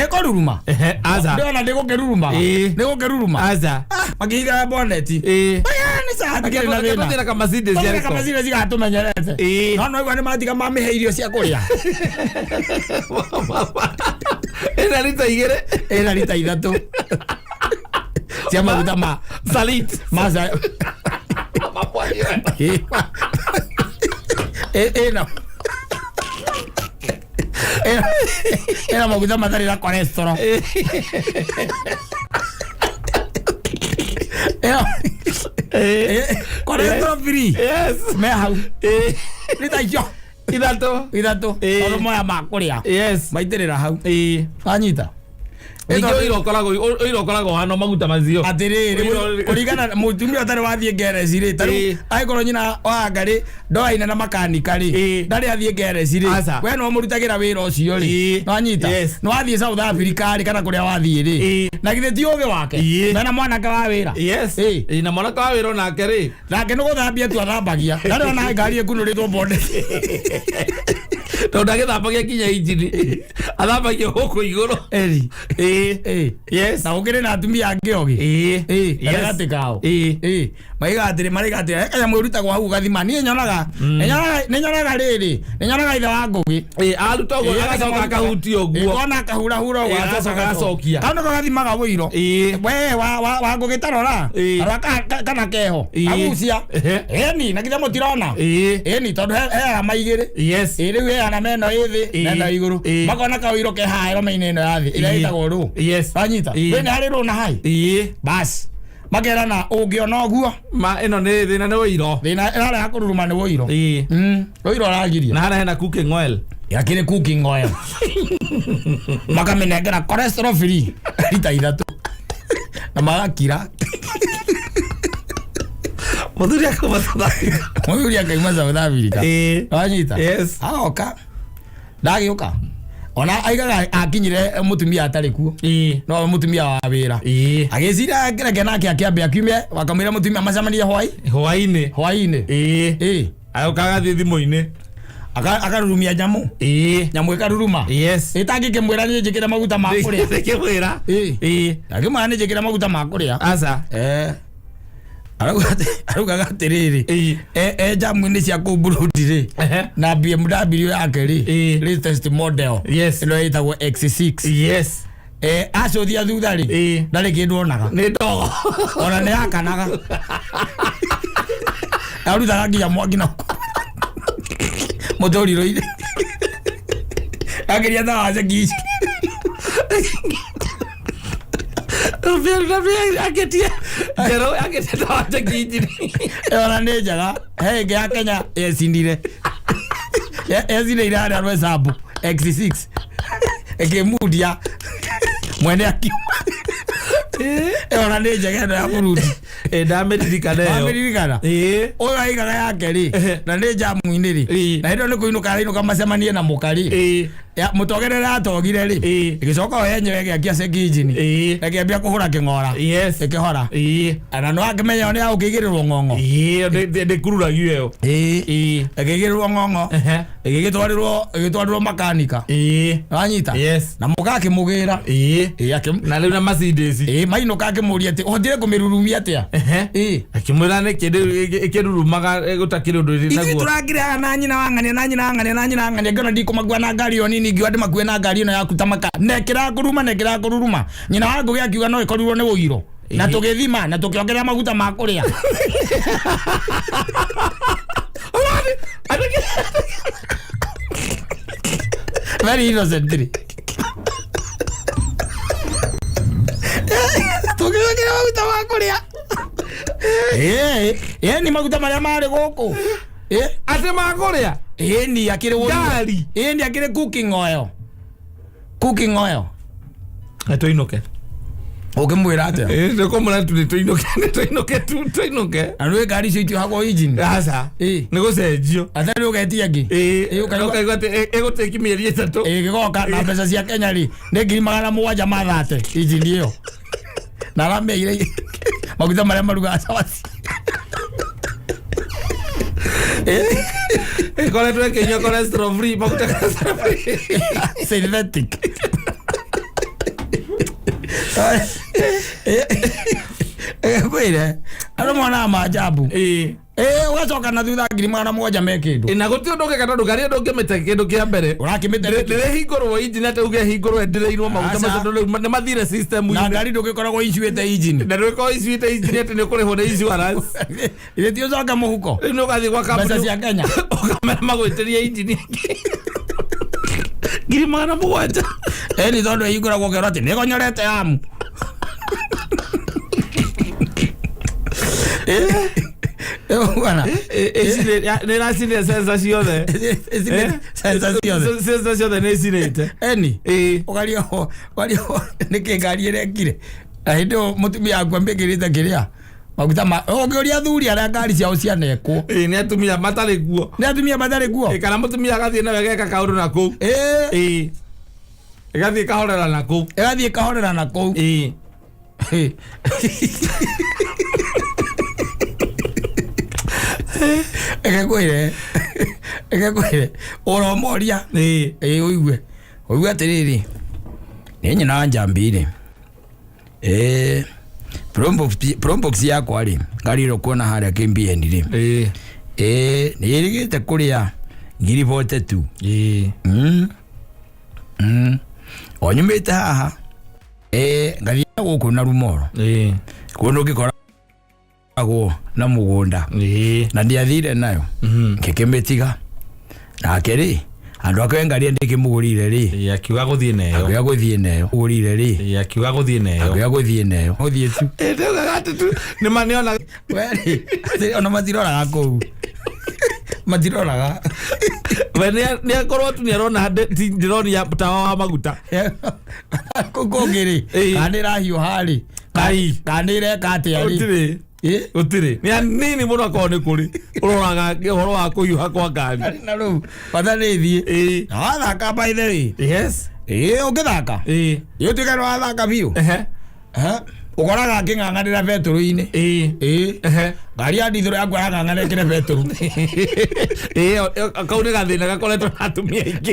ĩkũruruma.
Aca.
Ndĩrona ndĩ gũkĩruruma. Nĩ gũkĩruruma.
Aca.
Makĩhinga boneti. Aya nĩ sawa, hatikĩrĩ na thĩna.
Tũthĩra kamacindĩ
Tũthĩra
ciarĩko.
kamacini cigatũmenyerete. No no igua nĩ matiga mamĩhe irio cia kũrĩa.
Ĩna rita 2.
Ĩna rita 3 cia maguta ma
Salit.
ma ĩna maguta matarĩ na cholesterol. Cholesterol free. Me hau. Rita icio
3.
3. Tondũ moya ma kũrĩa. Maitĩrĩra hau. Wanyita?
Ningĩ ũiro ũkoragwo hano maguta macio.
Atĩrĩrĩ, kũringana na mũtumia ũtarĩ wathiĩ ngereci rĩ, tarĩu angĩkorwo nyina wa ngarĩ ndoaine na makanika rĩ, ndarĩ athiĩ ngereci rĩ,
Aca.
we no mũrutagĩra wĩra ũcio rĩ. Nwanyita?
Yes.
Nĩ wathiĩ South Africa rĩ, kana kũrĩa wathiĩ rĩ, na githĩ ti ũgĩ wake? Mena mwanake wa wĩra.
Na mwanake wa wĩra onake rĩ,
Nake nĩ gũthambia tu athambagia, ndarĩ ona ngari ĩkunũrĩtwo boneti.
Tondũ ndagĩthambagia nginya injini, athambagia gũkũ igũrũ.
Eri. Na gũkĩrĩ na atumia angĩ ogĩ. Gatagatĩ kao. Maiga atĩrĩ, maraiga atĩrĩ, kanyamũ ĩrutagwo hau ũgathima. Niĩ nyonaga, nĩ nyonaga rĩrĩ, nĩ nyonaga ithe wa Ngũgĩ.
Aruta ũguo agacoka akahutia ũguo.
Kona akahurahura ũguo.
Agacoka agacokia.
Kau nĩko gathimaga wũiro. We wa Ngũgĩ tarora. Rora kana keho. Agucia. Ĩni, na githĩ mũtirona? Ĩni, tondũ he arama 2. Rĩu he arama ĩno ĩ thĩ na ĩno igũrũ. Makona kawĩiro ke haha ĩroma-inĩ ĩno ya thĩ ĩrĩa ĩtagwo rũ. Wanyita? Wĩna harĩ rũ na hai. Bas, makerana ũngĩona ũguo,
Ma ĩno nĩ thĩna, nĩ ũiro.
Thĩna ĩrarĩa ya kũruruma nĩ wũiro. Wũiro ũragiria.
Na harĩa hena cooking oil.
Yakĩrĩ cooking oil, makamĩnengera cholesterol free rita 3 na magakira.
Mũthuri akauma South Africa.
Mũthuri akauma South Africa. Wanyita?
Yes.
Agoka, ndagĩũka ona aigaga akinyire mũtumia atarĩ kuo, no mũtumia wa wĩra agĩciria kĩreke nake akĩambe akiume, wakamwĩra mũtumia macemanie hwai
Hwainĩ.
Hwainĩ.
Agoka agathiĩ thimũ-inĩ.
Akarurumia nyamũ. Nyamũ ĩkaruruma. Ĩtangĩkĩmwĩra nĩ njĩkĩre maguta ma kũrĩa.
Ndĩkĩmwĩra.
Akĩmwĩra nĩ njĩkĩre maguta ma kũrĩa.
Aca.
Araugaga atĩrĩrĩ,
Ĩĩ.
e jamu-inĩ cia kũu Burundi rĩ, na BMW yake rĩ, latest model, ĩno ĩtagwo X6. Acũthia thutha rĩ, ndarĩ kĩndũ onaga.
Nĩ ndogo.
Ona nĩ yakanaga, arutaga nginya mwaki na mũtũrirũ-inĩ, akĩria ta waceki ici.
BMW aketie njerũ, aketie tawa njeki injini.
Ona nĩ njega, he ĩngĩ ya Kenya yecindire, yecindeire harĩa Rwesambu, X6 ĩkĩmundia mwene akiuma. Ona nĩ njega ĩno ya Burundi.
Ndamĩririkana ĩyo.
Wamĩririkana?
Ĩĩ.
Ũyũ aigaga yake rĩ, na nĩ jamu-inĩ rĩ, na hĩndĩ ĩyo nĩ kũinũka arainũka macemanie na mũka rĩ. Mũtogerere atogire rĩ, ĩgĩcoka o yenyewe ĩgĩakia seki injini, na ĩkĩambia kũhũra kĩng'ora, ĩkĩhora. Na no akĩmenya nĩ agũkĩigĩrĩrwo ng'ong'o.
Ĩĩ, ndĩkururagio ĩyo.
Ĩkĩigĩrĩrwo ng'ong'o, ĩgĩgĩtwarĩrwo makanika. Wanyita?
Yes.
Na mũka akĩmũgĩra.
Na rĩu na Mercedes.
Ĩĩ, mainũka akĩmũria atĩ ũhotire kũmĩrurumia atĩa?
Akĩmwĩra nĩkĩ ĩkĩrurumaga gũtakĩrĩ ũndũ ĩrĩ
Ithuĩ
naguo.
tũrakĩrĩ haha na nyina wa ng'ania, na nyina wa ng'ania, na nyina wa ng'ania, ngĩona ndikũmakua na ngari ĩyo nini, ngiuga ndĩmakue na ngari ĩno yaku ta maka na ĩkĩrakũruma na ĩkĩrakũruruma. Nyina wa Ngũgĩ akiuga no ĩkorirwo nĩ ũiro, na tũgĩthima na tũkĩongerera maguta ma kũrĩa. Very innocently tũkĩongerera maguta ma kũrĩa. Ĩĩ, ni maguta marĩa marĩ gũkũ.
Atĩ makũrĩa?
Ĩĩ, ni akĩrĩ ũiro.
Ngari?
Ĩĩ, ni akĩrĩ cooking oil, cooking oil.
Tũinũke.
Ũngĩmwĩra atĩa?
Nĩkũmwĩra tu nĩtũinũke, nĩtũinũke tu, tũinũke.
Na nĩ ngari icio itiohagwo engine.
Aca. Nĩ gũcenjio.
Atarĩ ũgetia ĩngĩ.
Ĩĩ,
ũkaigua-
ũkaigua atĩ ĩgũtĩki mĩeri 3.
Ĩgĩgoka na mbeca cia Kenya rĩ, nĩ 730,000 engine ĩyo, na aramĩire maguta marĩa marugaga cabaci.
Ĩkoretwo ĩkĩnyua cholesterol free, maguta cholesterol free.
Synthetic. Kwĩre andũ monaga maajabu. Ũgacoka na thutha 700,000 me kĩndũ.
Na gũtirĩ ũndũ ũngĩka tondũ ngari ĩyo ndũngĩmĩte kĩndũ kĩa mbere.
Ũrakĩmĩte nĩkĩ?
Ndĩrĩhingũrwo injini atĩ uge hingũrwo ĩndĩrĩirwo maguta
Aca.
macio, tondũ rĩu nĩ mathire system
Na
inĩ.
ngari ndũgĩkoragwo icuĩte injini.
Na ndũgĩkorwo icũĩte injini atĩ nĩ ũkũrĩhwo nĩ insurance.
Ithe ti ũcoke mũhuko.
Rĩu nĩ ũgathiĩ gwa
Mbeca
kambuni
cia Kenya.
ũkamera magwĩtĩrie injini ĩngĩ 700,000.
Ĩni tondũ ĩhingũragwo ũkerwo atĩ nĩgonyorete amu bwana.
Nĩ ĩracinire sensor ciothe.
Sensor ciothe.
Sensor ciothe nĩ icinĩte.
Eni ũgario ũgario nĩkĩ ngari ĩrekire, na hĩndĩ ĩyo mũtumia aku ambĩkĩrĩte kĩrĩa maguta ma ũngĩũria athuri arĩa ngari ciao cianekwo.
Ĩĩ, nĩ atumia matarĩ kuo.
Nĩ atumia matarĩ kuo.
Kana mũtumia agathiĩ nawe ageka kaũndũ na kũu. Ĩĩ, ĩgathiĩ ĩkahorera na kũu.
Ĩgathiĩ ĩkahorera na kũu. Ĩgekwĩre ũromoria. Ĩĩ, ũigue ũigue atĩrĩrĩ, nĩ nyina wa njambi rĩ, ĩĩ Probox yakwa rĩ, ngari ĩro kuona harĩa KMBN rĩ, ĩĩ nĩ ĩrĩgĩte kũrĩa 42,000. O nyumĩte haha, ĩĩ ngathiĩ gũkũ na Rumoro, kũndũ ngĩkoragwo na mũgũnda, na ndiathire nayo, ngĩkĩmĩtiga nake rĩ, andũ ake ngari ndĩkĩmũgũrire rĩ.
Akiuga gũthiĩ neyo.
Akĩoya gũthiĩ neyo gũrire rĩ.
Akiuga gũthiĩ neyo.
Akĩoya gũthiĩ neyo gũthiĩ tu.
Ndaugaga atĩ tu nĩ ma nĩona.
Werĩ ona matiroraga kũu, matiroraga.
We nĩ akorwo tu nĩ arona ndĩronia tawa wa maguta.
Kũu kũngĩ rĩ, kana nĩ ĩrahiũha rĩ,
Ai.
kana nĩ ĩreka atĩa rĩ?
Gũtirĩ. Gũtirĩ, nĩ anini mũno akorwo nĩ kũrĩ ũroraga ũhoro wa kũhiũha kwa ngari.
Na rĩu bata nĩ ĩthiĩ. Na wathaka, by the way, ĩĩ ũngĩthaka, ĩĩ ũtuĩke nĩ wathaka biũ. Ũkoraga akĩng'ang'anĩra betũrũ-inĩ. Ĩĩ ngari ya ndithũrũ yaku arang'ang'ana ĩkĩre betũrũ.
Ĩĩ, kau nĩ gathĩna gakoretwo na atumia aingĩ.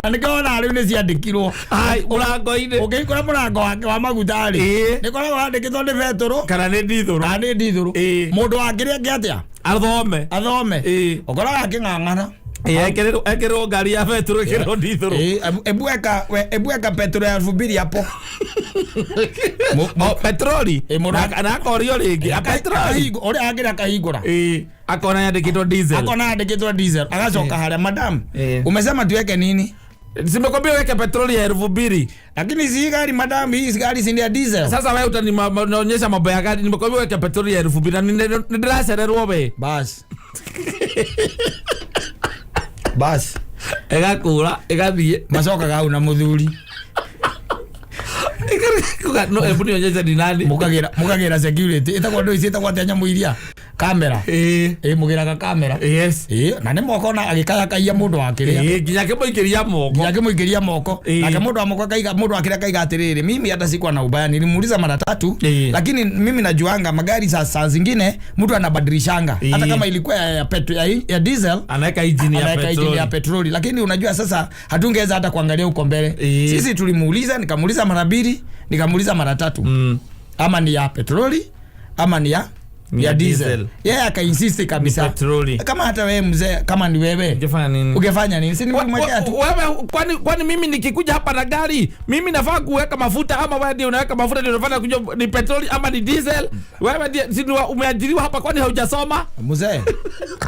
Na nĩkĩo wonaga rĩu nĩ ciandĩkirwo
Ai, mũrango-inĩ.
Ũngĩhingũra mũrango wake wa maguta rĩ,
Ĩĩ.
nĩ koragwo handĩkĩtwo nĩ betũrũ
kana nĩ ndithũrũ.
Kana nĩ ndithũrũ.
Ĩĩ.
Mũndũ wakĩrĩa angĩ atĩa?
Athome.
Athome.
Ĩĩ.
Ũkoraga akĩng'ang'ana.
Ĩĩ, ekĩrĩrwo ngari ya betũrũ, ĩkĩrĩrwo ndithũrũ.
Ĩĩ, ebu eka petro ya 2000 hapo.
O, petroli.
Ĩĩ,
Na akorio rĩngĩ a petroli.
Ũrĩa angĩrĩa akahingũra.
Ĩĩ, akona yandĩkĩtwo diesel.
Akona andĩkĩtwo diesel, agacoka harĩa, "Madam,
Ĩĩ.
umesema tuweke nini?"
"Simekwambia weke petroli ya 2000."
"Lakini si gari, madam, hii gari si ni ya diesel?"
"Sasa wewe utanionyesha mambo ya gari? Nimekwambia weke petroli ya 2000 na nĩndĩracererwo we."
Bas bas.
Ĩgakũra ĩgathiĩ.
Macokaga hau na mũthuri.
No hebu nionyeshe ni nani.
Mũkagĩra security ĩtagwo ndũ ici, ĩtagwo atĩa, nyamũ iria kamera.
Ĩĩ.
Ĩ, mũgĩraga kamera.
Yes.
Ĩ, na nĩ mokona agĩkayakaia mũndũ wa kĩrĩa.
Ĩĩ, nginya akĩmũikĩria moko.
Nginya akĩmũikĩria moko.
Ĩĩ.
Nake mũndũ wa moko akaiga, mũndũ wa kĩrĩa akaiga atĩrĩrĩ, "Mimi hata sikuwa na ubaya, nilimuuliza mara tatu,
Ĩĩ.
lakini mimi najuanga magari saa zingine mtu anabadilishanga, hata
Ĩĩ.
kama ilikuwa ya, petro, ya diesel,
anaweka injini ya
anaweka injini ya
petroli."
Petroli, lakini unajua sasa hatungeweza hata kuangalia huko mbele.
Ĩĩ.
Sisi tulimuuliza, nikamuuliza mara mbili, nikamuuliza mara tatu, ama ni ya petroli ama ni ya
Ni
ya
ya
diesel."
diesel.
Yeye akainsist kabisa.
Ni petroli.
Kama hata wewe mzee, kama ni wewe,
Ungefanya nini?
Ungefanya nini? Si nimemwekea tu.
Wewe, kwani mimi nikikuja hapa na gari, mimi nafaa kuweka mafuta ama wewe ndio unaweka mafuta, ndio unafanya kujua ni petroli ama ni diesel? Wewe ndiye si ni umeajiriwa hapa? Kwani haujasoma?
Mzee,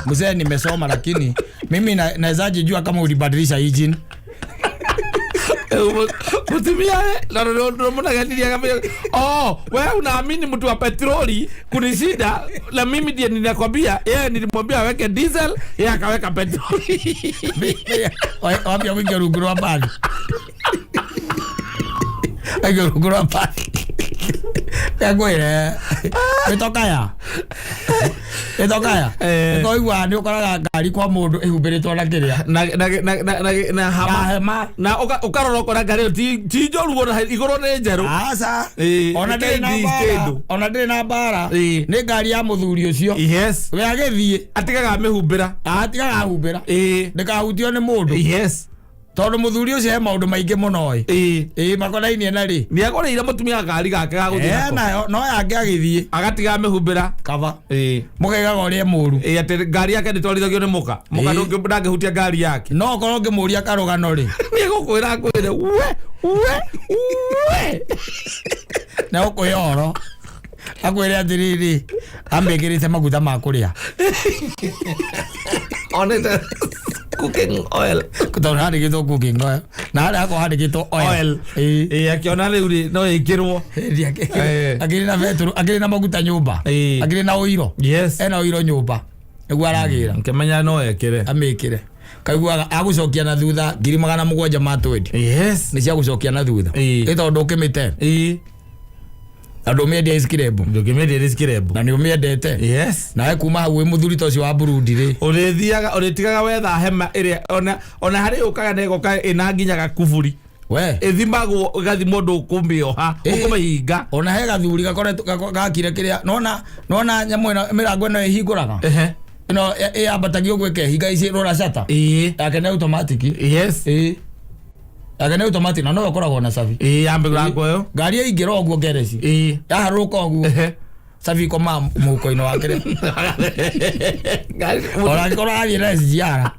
mzee, nimesoma, lakini mimi nawezaje jua kama ulibadilisha engine?
Mutumia munaganiria, "Oh, wewe unaamini mtu wa petroli kunishinda, na mimi ndiye ninakwambia yeye nilimwambia aweke diesel, yeye akaweka petroli."
Wambia kuingia rungu rwa mbathi, aikia rungu rwa mbathi, ngwĩre ĩtokaya ĩtokaya.
Eh.
Ĩkoigua nĩ ũkoraga ngari kwa mũndũ ĩhumbĩrĩtwo na kĩrĩa,
na hama.
Na hema.
Na ũkarora ũkona ngari ĩyo ti njũru, ona igũrũ nĩ njerũ.
Aca.
Ĩĩ,
Ona ndĩrĩ na
nĩ
mbara.
kĩndũ.
Ona ndĩrĩ na mbara.
Ĩĩ.
Nĩ ngari ya mũthuri ũcio. We agĩthiĩ,
atigaga amĩhumbĩra.
Atigaga ahumbĩra, ndĩkahutio nĩ mũndũ, tondũ mũthuri ũcio he maũndũ maingĩ mũno ĩ. Ĩĩ, makonainie na rĩ.
Nĩ agũrĩire mũtumia ngari gake ga gũthiĩ
Eh,
nako.
Nayo no yake agĩthiĩ,
agatiga amĩhumbĩra.
Kaba mũkaigaga ũrĩa mũru.
Ĩĩ, atĩ ngari yake ndĩtwarithagio nĩ mũka mũka. Ndangĩhutia ngari yake.
No okorwo ngĩmũria karũgano rĩ,
Nĩ egũkwĩra, akwĩre we we we.
Na ũkwĩra ũhoro, akwĩre atĩrĩrĩ, amĩkĩrĩte maguta ma kũrĩa.
Onete cooking oil.
Tondũ handĩkĩtwo cooking oil, na harĩa hakorwo handĩkĩtwo oil.
Oil.
Ĩĩ.
Ĩĩ, akĩona rĩu rĩ no ĩkĩrwo.
Hĩndĩ akĩrĩ na betũrũ, akĩrĩ na maguta nyũmba, akĩrĩ na ũiro, ena ũiro nyũmba nĩguo aragĩra.
Ngĩmenya no ekĩre.
Amĩkĩre, kaiguaga agũcokia na thutha 720,000. Nĩ cia gũcokia na thutha. Ĩ, tondũ ũkĩmĩte na ndũmĩendia iskirembo.
Ndũngĩmĩendia ĩrĩ skirembo.
Na nĩ ũmĩendete. Nawe kuma hau wĩ mũthuri ta ũcio wa Burundi rĩ,
Ũrĩthiaga ũrĩtigaga wetha hema ĩrĩa ona harĩ yũkaga na ĩgoka ĩna nginya gakuburi.
We.
Ĩthimagwo, ĩgathimwo, ndũkũmĩoha, ũkũmĩhinga.
Ona he gathuri gakoretwo gakire kĩrĩa, nona nona nyamũ ĩno, mĩrango ĩno ĩhingũraga, ĩno ĩyambatagio ũguo ĩkehinga, ici rora shata yake nĩ automatic. Ĩĩ, yake nĩ automatic na no ĩkoragwo na cabi.
Ĩĩ, ya mĩrango ĩyo.
Ngari yaingĩra ũguo ngereci, yaharũrũka ũguo, cabi ikoma mũhuko-inĩ wake rĩ. Ona angĩkorwo arathiĩ na SGR,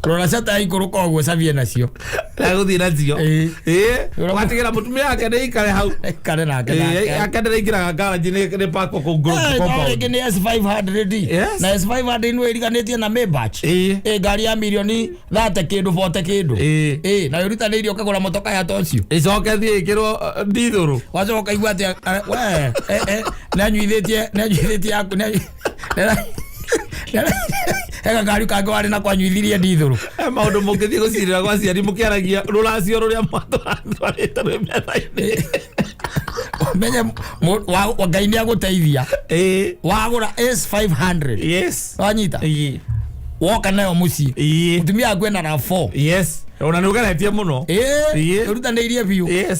rora shata yaikũrũka ũguo, cabi enacio.
Agũthiĩ nacio.
Ĩĩ.
Ĩĩ, ũgatigĩra mũtumia wake nĩ ikare hau.
Kare nake.
Ĩĩ,
Nake.
ake ndĩraingĩraga garage nĩ pako kũu
Eh, no
compound.
rĩngĩ nĩ S500. Na S500 nĩ ĩriganĩtie na Maybach. Ĩ, ngari ya mirioni 30 kĩndũ, 40 kĩndũ. Ĩ, na wĩrutanĩirie ũkagũra motoka ya ta ũcio,
Ĩcoke thiĩ ĩkĩrwo ndithũrũ.
Wacoka ũkaigua atĩ we nĩ anyuithĩtie yaku he gakari kangĩ warĩ nako anyuithirie ndithũrũ.
He maũndũ mũngĩthiĩ gũcirĩra gwa ciari mũkĩaragia rũracio rũrĩa mwatwarĩte rwĩ metha-inĩ.
Menye Ngai nĩ agũteithia, wagũra S500, wanyita, woka nayo mũciĩ, mũtumia waku ena RAV4.
Yes, ona nĩ ũgeretie mũno.
Ĩĩ, ũrutanĩirie biũ.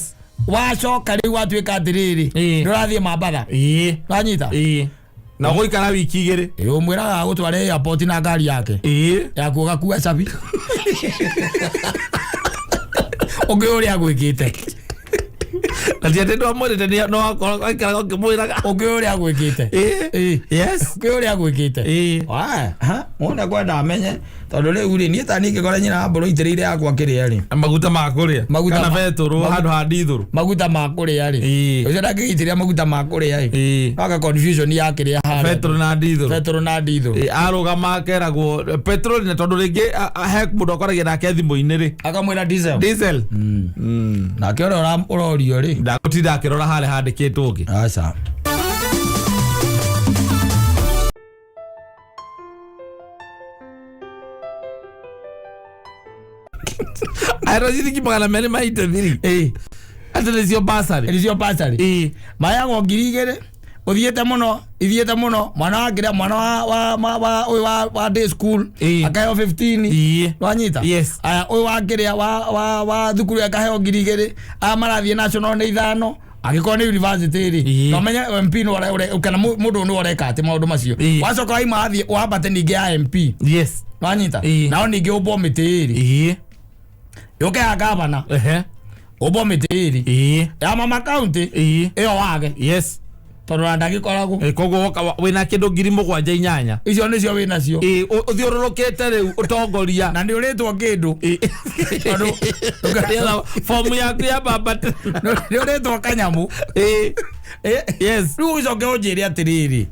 Wacoka rĩu watuĩka atĩrĩrĩ, ndũrathiĩ Mambatha, wanyita.
Na ũgũikara wiki 2.
Ĩ, ũmwĩraga agũtware airport na ngari yake yaku, ũgakua cabi. Ũngĩ ũrĩa agwĩkĩte.
Na ti atĩ ndwamwĩrĩte no akorwo aikaraga ũkĩmwĩraga.
Ũngĩ ũrĩa agwĩkĩte.
Ĩĩ. Yes.
Ũngĩ ũrĩa agwĩkĩte.
Ĩĩ.
Wona kwenda amenye tondũ rĩu rĩ niĩ ta niĩ ngĩkora nyina wa mbũrũ itĩrĩire yakwa kĩrĩa rĩ.
Maguta ma kũrĩa.
Maguta
Kana betũrũ handũ ha ndithũrũ.
Maguta ma kũrĩa rĩ.
Ĩĩ.
Ũcio ndangĩgĩitĩrĩra maguta ma kũrĩa rĩ.
Ĩĩ.
Waka confusion ya kĩrĩa harĩa.
Betũrũ na ndithũrũ.
Betũrũ na ndithũrũ.
Ĩĩ, arũgama akeragwo petrol na tondũ rĩngĩ he mũndũ akoragia nake thimũ-inĩ rĩ.
Akamwĩra diesel.
Diesel.
Nake ũrĩa ũrorio rĩ.
Ndagũtinda akĩrora harĩa handĩkĩtwo ũngĩ.
Aca.
Aero ciringi 283.
Ĩĩ.
Atĩ nĩcio basarĩ.
Nĩcio basarĩ.
Ĩĩ.
Mayagwo 2000 uthiĩte mũno ithiĩte mũno mwana wa kĩrĩa mwana wa wa wa wa ũyũ wa wa day school
Ĩĩ.
akaheo 15.
Ĩĩ.
Wanyita.
Yes.
Aya ũyũ wa kĩrĩa wa wa wa thukuru akaheo 2000 aya marathiĩ national nĩ 5 angĩkorwo nĩ university rĩ.
Ĩĩ.
No menye MP no ũrĩa kana mũndũ nĩ ũreka atĩ maũndũ macio.
Ĩĩ.
Wacoka waima wathiĩ wambate ningĩ ya MP.
Yes.
Wanyita.
Ĩĩ.
Nao ningĩ ũmbwo mĩtĩ ĩrĩ.
Ĩĩ.
Yũke ya gavana.
Ehe.
Ũmbwo mĩtĩ ĩrĩ.
Ĩĩ.
Ya mama county.
Ĩĩ.
Ĩyo wage.
Yes.
Tondũ na ndagĩkoragwo.
Ĩĩ, koguo woka wĩna kĩndũ 7,800.
Icio nĩcio wĩ nacio.
Ĩĩ, ũthiũrũrũkĩte rĩu ũtongoria.
Na nĩ ũrĩtwo kĩndũ.
Ĩĩ.
Tondũ
Nĩgetha fomu yaku ya baba.
Nĩ ũrĩtwo kanyamũ.
Ĩĩ. Yes.
Rĩu ũcoke ũnjĩre atĩrĩrĩ,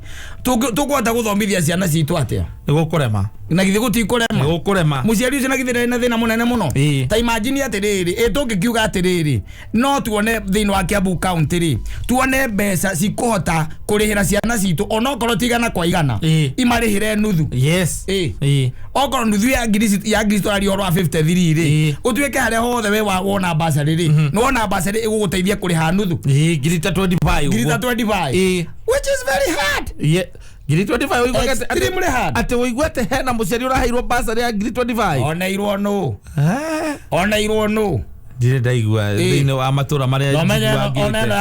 tũkũhota gũthomithia ciana citũ atĩa?
Nĩ gũkũrema.
Na githĩ gũtikũrema?
Nĩ gũkũrema.
Mũciari ũcio na githĩ ndarĩ na thĩna mũnene mũno?
Ĩĩ.
Ta imagine atĩrĩrĩ, ĩ tũngĩkiuga atĩrĩrĩ, no tuone thĩinĩ wa Kiambu County rĩ, tuone mbeca cikũhota kũrĩhĩra ciana citũ onokorwo ti igana kwa igana.
Ĩĩ.
Imarĩhĩre nuthu.
Yes.
Ĩĩ.
Ĩĩ.
Okorwo nuthu ya ngiri ya ngiri tũraria ũhoro wa 53 rĩ,
Ĩĩ.
ũtuĩke harĩa hothe we wona basarĩ rĩ, nĩ wona basarĩ ĩgũgũteithia kũrĩha nuthu.
Ĩĩ, ngiri ta 25
Ngiri ta
ũguo.
25.
Ĩĩ.
Which is very hard.
Ye- ngiri 25 ũigue atĩ-
Extremely hard.
atĩ ũigue atĩ hena mũciari ũraheirwo basarĩ ya ngiri 25.
Oneirwo nũ?
Eh.
Oneirwo nũ?
Ndirĩ ndaigua thĩinĩ wa matũra marĩa
No menye
njiguangĩte.
ona ĩno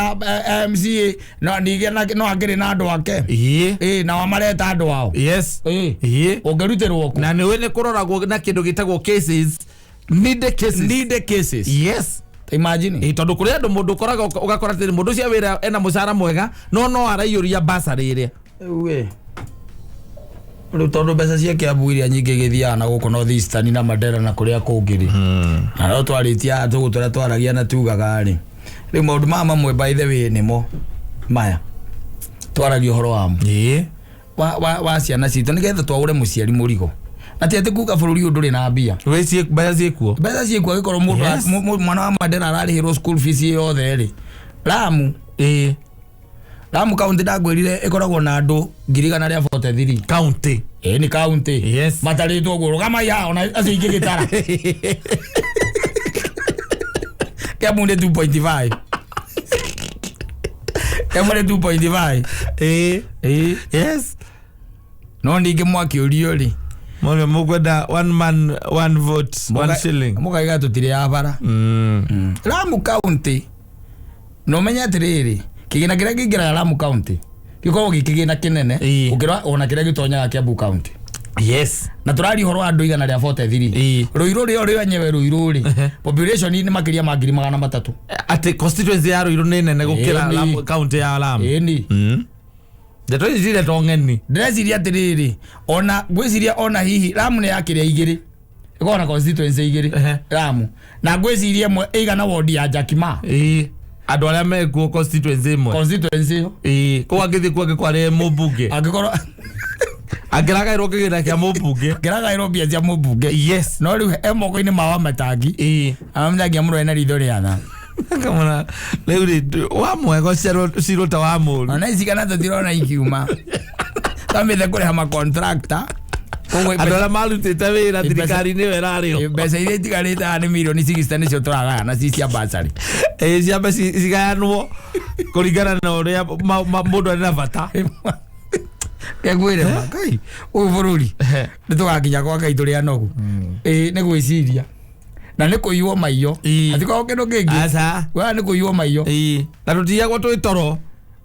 ya MCA no ningĩ no akĩrĩ na andũ ake.
Ĩĩ.
Ĩĩ, nao mareta andũ ao.
Yes.
Ĩĩ.
Ĩĩ.
Ũngĩrutĩrwo kũ?
Na nĩũĩ nĩ kũroragwo na kĩndũ gĩtagwo cases. Needed cases.
Needed cases.
Yes.
Imagine.
Ĩĩ, tondũ kũrĩ andũ mũndũ ũkoraga ũgakora atĩrĩ mũndũ ũcio wĩra ena mũcara mwega no no araiyũria basarĩ ĩrĩa.
Rĩu ĩ rĩu tondũ mbeca cia Kiambu iria nyingĩ igĩthiaga na gũkũ North Eastern na Mandera na kũrĩa kũngĩ rĩ, na no twarĩtie haha tũgũ tũrĩa twaragia na tugaga rĩ, rĩu maũndũ maya mamwe by the way nĩmo maya twaragia ũhoro wamo.
Ĩĩ.
Wa ciana citũ nĩgetha twaũre mũciari mũrigo. Na ti atĩ kuga bũrũri ũyũ ndũrĩ na mbia.
Wĩ mbeca ciĩkuo.
Mbeca ciĩkuo angĩkorwo mũndũ
Yes.
mwana wa Mandera ararĩhĩrwo school fees yothe rĩ. Lamu.
Ĩĩ.
Lamu county ndangwĩrire ĩkoragwo na andũ 143.
County.
Ĩĩ nĩ county.
Yes.
Matarĩtwo ũguo rũgamai haha ona acio ingĩ gĩtara. Kiambu nĩ 2.5. Kiambu nĩ 2.5.
Ĩĩ.
Ĩĩ.
Yes.
No ningĩ mwakĩũrio rĩ.
Mũrĩ mũkwenda one man one vote one shilling.
Mũkaiga tũtirĩ ya bara. Lamu county no menye atĩrĩrĩ, kĩgĩna kĩrĩa kĩingĩraga Lamu county gĩkoragwo gĩ kĩgĩna kĩnene
Ĩĩ.
gũkĩra ona kĩrĩa gĩtonyaga Kiambu county.
Yes.
Na tũraria ũhoro wa andũ 143.
Ĩĩ.
Rũirũ rĩo rĩenyewe Rũirũ rĩ,
Ehe.
population nĩ makĩria ma 300,000.
Atĩ constituency ya Ruiru nĩ nene gũkĩra
Ĩĩ.
Lamu county ya Lamu.
Ĩni.
Ndeto ici ciretwo ng'eni.
Ndĩreciria atĩrĩrĩ, ona ngwĩciria ona hihi Lamu nĩ yakĩrĩa igĩrĩ. Ĩkoragwo na constituency igĩrĩ.
Ehe.
Lamu. Na ngwĩciria ĩmwe ĩigana ward ya Jakima.
Ĩĩ. Andũ arĩa mekuo constituency ĩmwe.
Constituency ĩyo.
Ĩĩ. Kũu angĩthiĩ kuo angĩkorwo arĩ mũmbunge.
Angĩkorwo
Angĩragaĩrwo kĩgĩna kĩa mũmbunge.
ngĩragaĩrwo mbia cia mũmbunge.
Yes.
No rĩu e moko-inĩ ma Wamatangi.
Ĩĩ.
Wamatangi amũrore na ritho rĩa tha.
Kamona rĩu rĩ wa mwega ũciarwo ta wa mũru.
Ona ici kana tũtirona ikiuma. Twambĩte kũrĩha macontractor. Koguo
Andũ arĩa marutĩte wĩra thirikari-inĩ ĩyo ĩrarĩho.
mbeca iria itigarĩte haha nĩ mirioni 60 nĩcio tũragayana ci cia basarĩ.
Ĩĩ, ciambe cigayanwo kũringana na ũrĩa mũndũ arĩ na bata.
Kegwĩre ma Ngai ũyũ bũrũri nĩ tũgakinya kwa Ngai tũrĩ anogu. Ĩĩ nĩ gwĩciria na nĩ kũiywo maiyo.
Ĩĩ.
Hatikoragwo kĩndũ kĩngĩ.
Aca.
Wa nĩ kũiywo maiyo.
Ĩĩ. Na tũtiyagwo twĩ toro.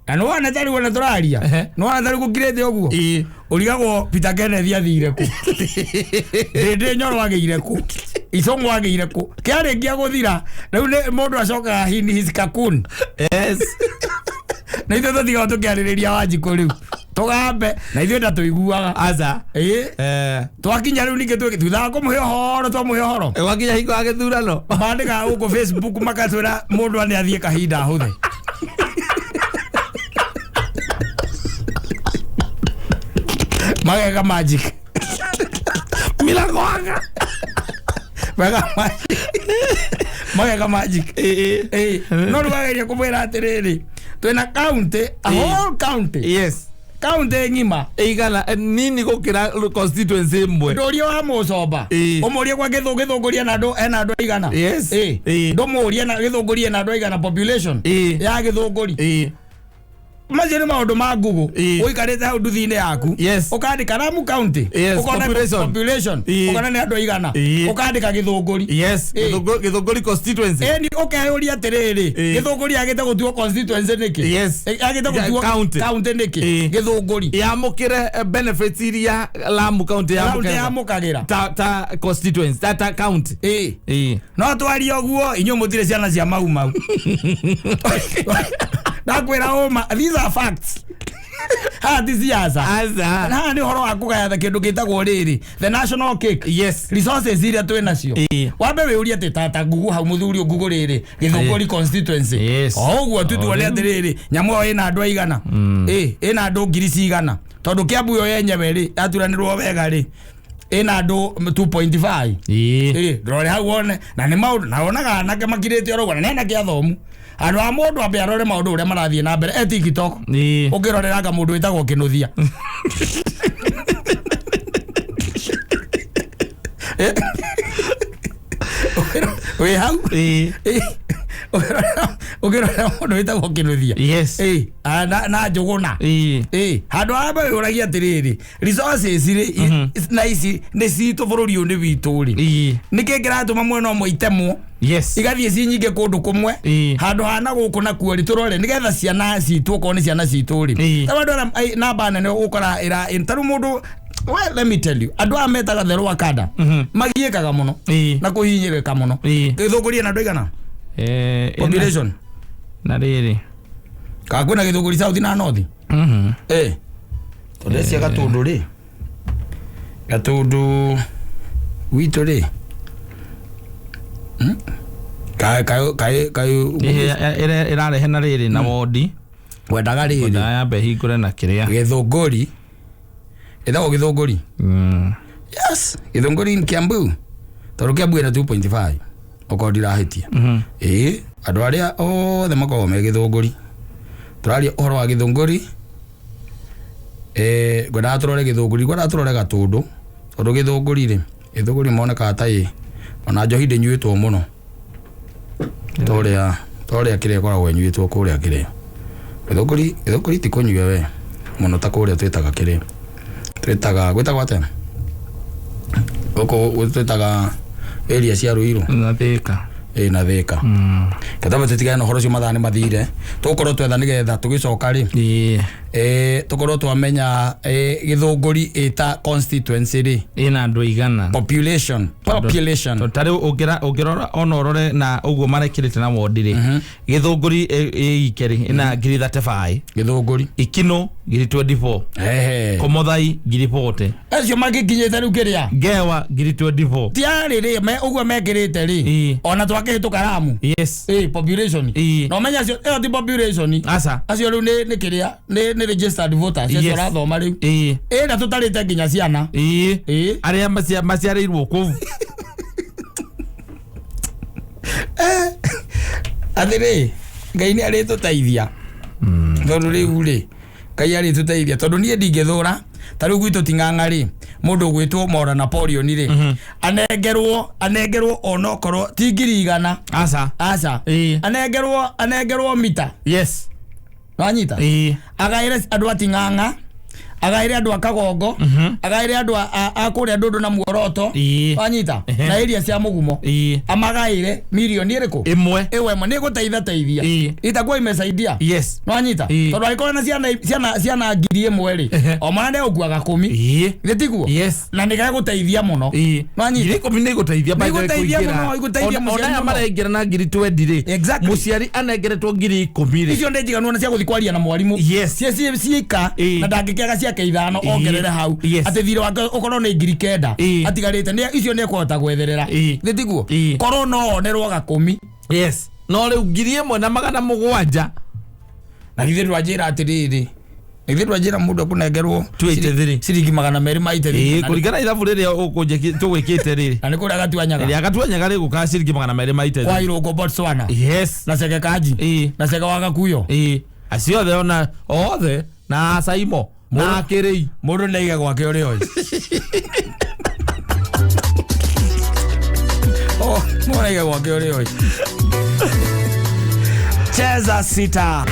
Na nĩ wona tarĩu ona tũraria.
Ehe.
Nĩ wona tarĩu gũkirĩte ũguo.
Ĩĩ.
Ũrigagwo Peter Kenneth athire kũ. Ndĩndĩ Nyoro agĩire kũ. Icũng'wa agĩire kũ kĩarĩkia gũthira rĩu nĩ mũndũ acokaga in his cocoon.
Yes.
Na ithuĩ tũtigaga tũkĩarĩrĩria Wanjikũ rĩu tũgambe na ithuĩ nda tũiguaga.
Aca.
Ĩĩ.
Eh.
Twakinya rĩu ningĩ thutha wa kũmũhe ũhoro twamũhe ũhoro
Wakinya hingo ya gĩthurano.
Mandĩkaga gũkũ Facebook magatwĩra mũndũ nĩ athiĩ kahinda ahũthe. Mageka magic.
Mirakwanga.
Mageka magic. Mageka magic.
Ĩĩ.
Ĩĩ. No rĩu wageria kũmwĩra atĩrĩrĩ twĩna county, a whole county.
Yes.
County ng'ima.
Ĩigana nini gũkĩra constituency ĩmwe.
Ndũrie wa mũcomba.
Ĩĩ.
Ũmũrie kwa gĩthũngũria na andũ ena andũ aigana.
Yes.
Ĩĩ.
Ĩĩ.
Ndũmũrie na gĩthũngũria na andũ aigana population.
Ĩĩ.
Ya gĩthũngũri.
Ĩĩ.
Macio nĩ maũndũ ma Google.
Ĩĩ.
Ũikarĩte hau nduthi-inĩ yaku.
Yes.
Ũkandĩka Lamu County.
Yes,
Ũkona
population.
population.
Ĩĩ.
Ũkona nĩ andũ aigana.
Ĩĩ.
Ũkandĩka gĩthũngũri.
Yes.
Ĩĩ.
Gĩthũngũri constituency.
Ĩni ũkeyũria atĩrĩrĩ
Ĩĩ.
gĩthũngũri yagĩte gũtuo constituency nĩkĩ?
Yes.
Yagĩte gũtuo
County.
county nĩkĩ?
Ĩĩ.
Gĩthũngũri.
Yamũkĩre benefits iria Lamu County
County
yamũkĩra.
yamũkagĩra.
Ta constituency, ta county.
Ĩĩ.
Ĩĩ.
No twarie ũguo inyuĩ mũtirĩ ciana cia mau mau. Ndakwĩra ũma, these are facts. Haha ti siasa.
Aca.
Haha nĩ ũhoro wa kũgayana kĩndũ gĩtagwo rĩrĩ the national cake.
Yes.
Resources iria twĩ nacio.
Ĩĩ.
Wambe wĩũrie atĩ tata Google hau mũthuri ũyũ Google rĩrĩ gĩthũngũri constituency.
Yes.
O ũguo tu tuone atĩrĩrĩ nyamũ ĩyo ĩna andũ aigana. Ĩĩ, ĩna andũ ngiri cigana. Tondũ Kiambu ĩyo yenyewe rĩ yaturanĩrwo wega rĩ ĩna andũ 2.5.
Ĩĩ.
Ĩĩ, ndũrore hau wone na nĩ maũndũ na wonaga anake makirĩte oro ũguo na nĩ anake athomu. Andũ a mũndũ ambe arore maũndũ ũrĩa marathiĩ na mbere e TikTok.
Ĩĩ.
Ũngĩroreraga mũndũ wĩtagwo Kĩnũthia. Wĩ hau?
Ĩĩ.
Ũngĩrorera mũndũ wĩtagwo Kĩnũthia.
Yes.
Ĩĩ, na Njũgũna.
Ĩĩ.
Ĩĩ, handũ haha wĩyũragia atĩrĩrĩ resources rĩ na ici nĩ citũ bũrũri ũyũ nĩ witũ rĩ.
Ĩĩ.
Nĩkĩ kĩratũma mwena ũmwe itemwo
Yes.
igathiĩ ci nyingĩ kũndũ kũmwe
Ĩĩ.
handũ hana gũkũ nakuo rĩ tũrore nĩgetha ciana citũ okorwo nĩ ciana citũ rĩ
Ĩĩ.
ta andũ arĩa namba nene ũgũkora ĩra ta rĩu mũndũ, well, let me tell you, andũ aya metaga the lower kada magiĩkaga mũno
Ĩĩ.
na kũhinyĩrĩka mũno.
Ĩĩ.
Gĩthũngũri ĩna andũ aigana population
Na rĩrĩ.
kana kwĩna gĩthũngũri south na north?
Mhm.
Ĩĩ, tondũ cia Gatũndũ rĩ, Gatũndũ gwitũ rĩ, kaĩ kaĩ kaĩ kaĩ
Ĩĩ, ĩrarehe na rĩrĩ na wondi.
Wendaga rĩrĩ
Ndayambe hingũre na kĩrĩa.
Gĩthũngũri ĩtagwo Gĩthũngũri. Yes, Gĩthũngũri in Kiambu, tondũ Kiambu ĩna 2.5 okorwo ndirahĩtia. Ĩĩ, andũ arĩa othe makoragwo me Gĩthũngũri, tũraria ũhoro wa Gĩthũngũri. Ngwendaga tũrore Gĩthũngũri, ngwendaga tũrore Gatũndũ, tondũ Gĩthũngũri rĩ, Gĩthũngũri monekaga ta ĩ ona njohi ndĩnyuĩtwo mũno torĩa kĩrĩa ĩkoragwo ĩnyuĩtwo kũrĩa kĩrĩa Gĩthũngũri. Gĩthũngũri ti kũnyua we mũno ta kũrĩa twĩtaga kĩrĩa twĩtaga gwĩtagwo atĩa gũkũ twĩtaga area cia Ruiru.
Na Thĩka.
Ĩĩ, na Thĩka. Ketambe tũtigane na ũhoro ũcio, mathaa nĩ mathire, tũgũkorwo twetha nĩgetha tũgĩcoka rĩ
Ĩĩ.
tũkorwo twamenya Gĩthũngũri ĩta constituency rĩ
Ĩna andũ aigana.
Population.
Tondũ ta rĩu ũngĩrora ona ũrore na ũguo marekĩrĩte na wondi rĩ, Gĩthũngũri ĩ ike rĩ ĩna ngiri 35.
Gĩthũngũri.
Ikino ngiri 24.
Ehe.
Komothai ngiri 40.
Acio magĩkinyĩte rĩu kĩrĩa
Ngewa ngiri 24.
tiarĩ rĩ ũguo mekĩrĩte rĩ
Ĩĩ.
ona twakĩhĩtũka Lamu.
Yes.
Ĩĩ, population.
Ĩĩ.
Na ũmenye acio ĩyo ti population.
Aca.
Acio rĩu nĩ kĩrĩa nĩ registered voters acio
Yes.
ũrathoma rĩu.
Ĩĩ.
Ĩĩ, na tũtarĩte nginya ciana.
Ĩĩ.
Ĩĩ.
Arĩa maciarĩirwo kũu.
Atĩrĩ, Ngai nĩ arĩtũteithia, tondũ rĩu rĩ Ngai arĩtũteithia, tondũ niĩ ndingĩthũra ta rĩu gwitũ Ting'ang'a rĩ, mũndũ ũgwĩtwo Mora Napoleon rĩ, anengerwo onokorwo ti 100,000.
Aca.
Aca.
Ĩĩ.
Anengerwo mita.
Yes.
Wanyita?
Ĩĩ.
Agaĩre andũ a Ting'ang'a, Agaĩre andũ a Kagongo, agaĩre andũ a kũrĩa Ndũndũ na Muoroto. Wanyita? Na area cia Mũgumo. Amagaĩre milioni ĩrĩkũ?
Ĩmwe.
Ĩwe ĩmwe nĩ ĩgũteitha teithia. Itakuwa imesaidia. Nwanyita? Tondũ angĩkorwo na ciana 1,000 rĩ, o mwana nĩ egũkua gakũmi. Githĩ tiguo?
Yes.
Na nĩ gegũteithia mũno. Nwanyita?
10,000 nĩ igũteithia, by the way,
Nĩ igũteithia
kũingĩra.
mũno, igũteithia
Ona
mũciari
aya
mũno.
maraingĩra na 20,000 rĩ, mũciari anengeretwo 10,000 rĩ,
Icio nĩ njiganu ona cia gũthiĩ kwaria na mwarimũ. Ciika na ndangĩkĩaga ciake 5 ongerere hau. Atĩ thirĩ wake ũkorwo nĩ 9,000 atigarĩte, icio nĩ ekũhota gwetherera. Githĩ tiguo? Korwo no onerwo gakũmi.
Yes, no rĩu 1,700.
Na githĩ ndwanjĩra atĩrĩrĩ, na githĩ ndwanjĩra mũndũ ekũnengerwo
283.
ciringi magana merĩ ma iteri.
Kũringana na ithabu rĩrĩa tũgwĩkĩte rĩrĩ,
Na nĩ kũrĩa gatuanyaga.
Rĩrĩa gatuanyaga rĩgũkaga ciringi magana merĩ ma
Kwa
iteri.
Irũngũ Botswana. Na Chege Kaji. Na Chege wa Gakuyo.
Acio othe, ona othe na Saimo na Kĩrĩi.
Mũndũ nĩ aige gwake ũrĩa oĩ. Oh, mũndũ nĩ aige gwake ũrĩa oĩ. Cheza sita.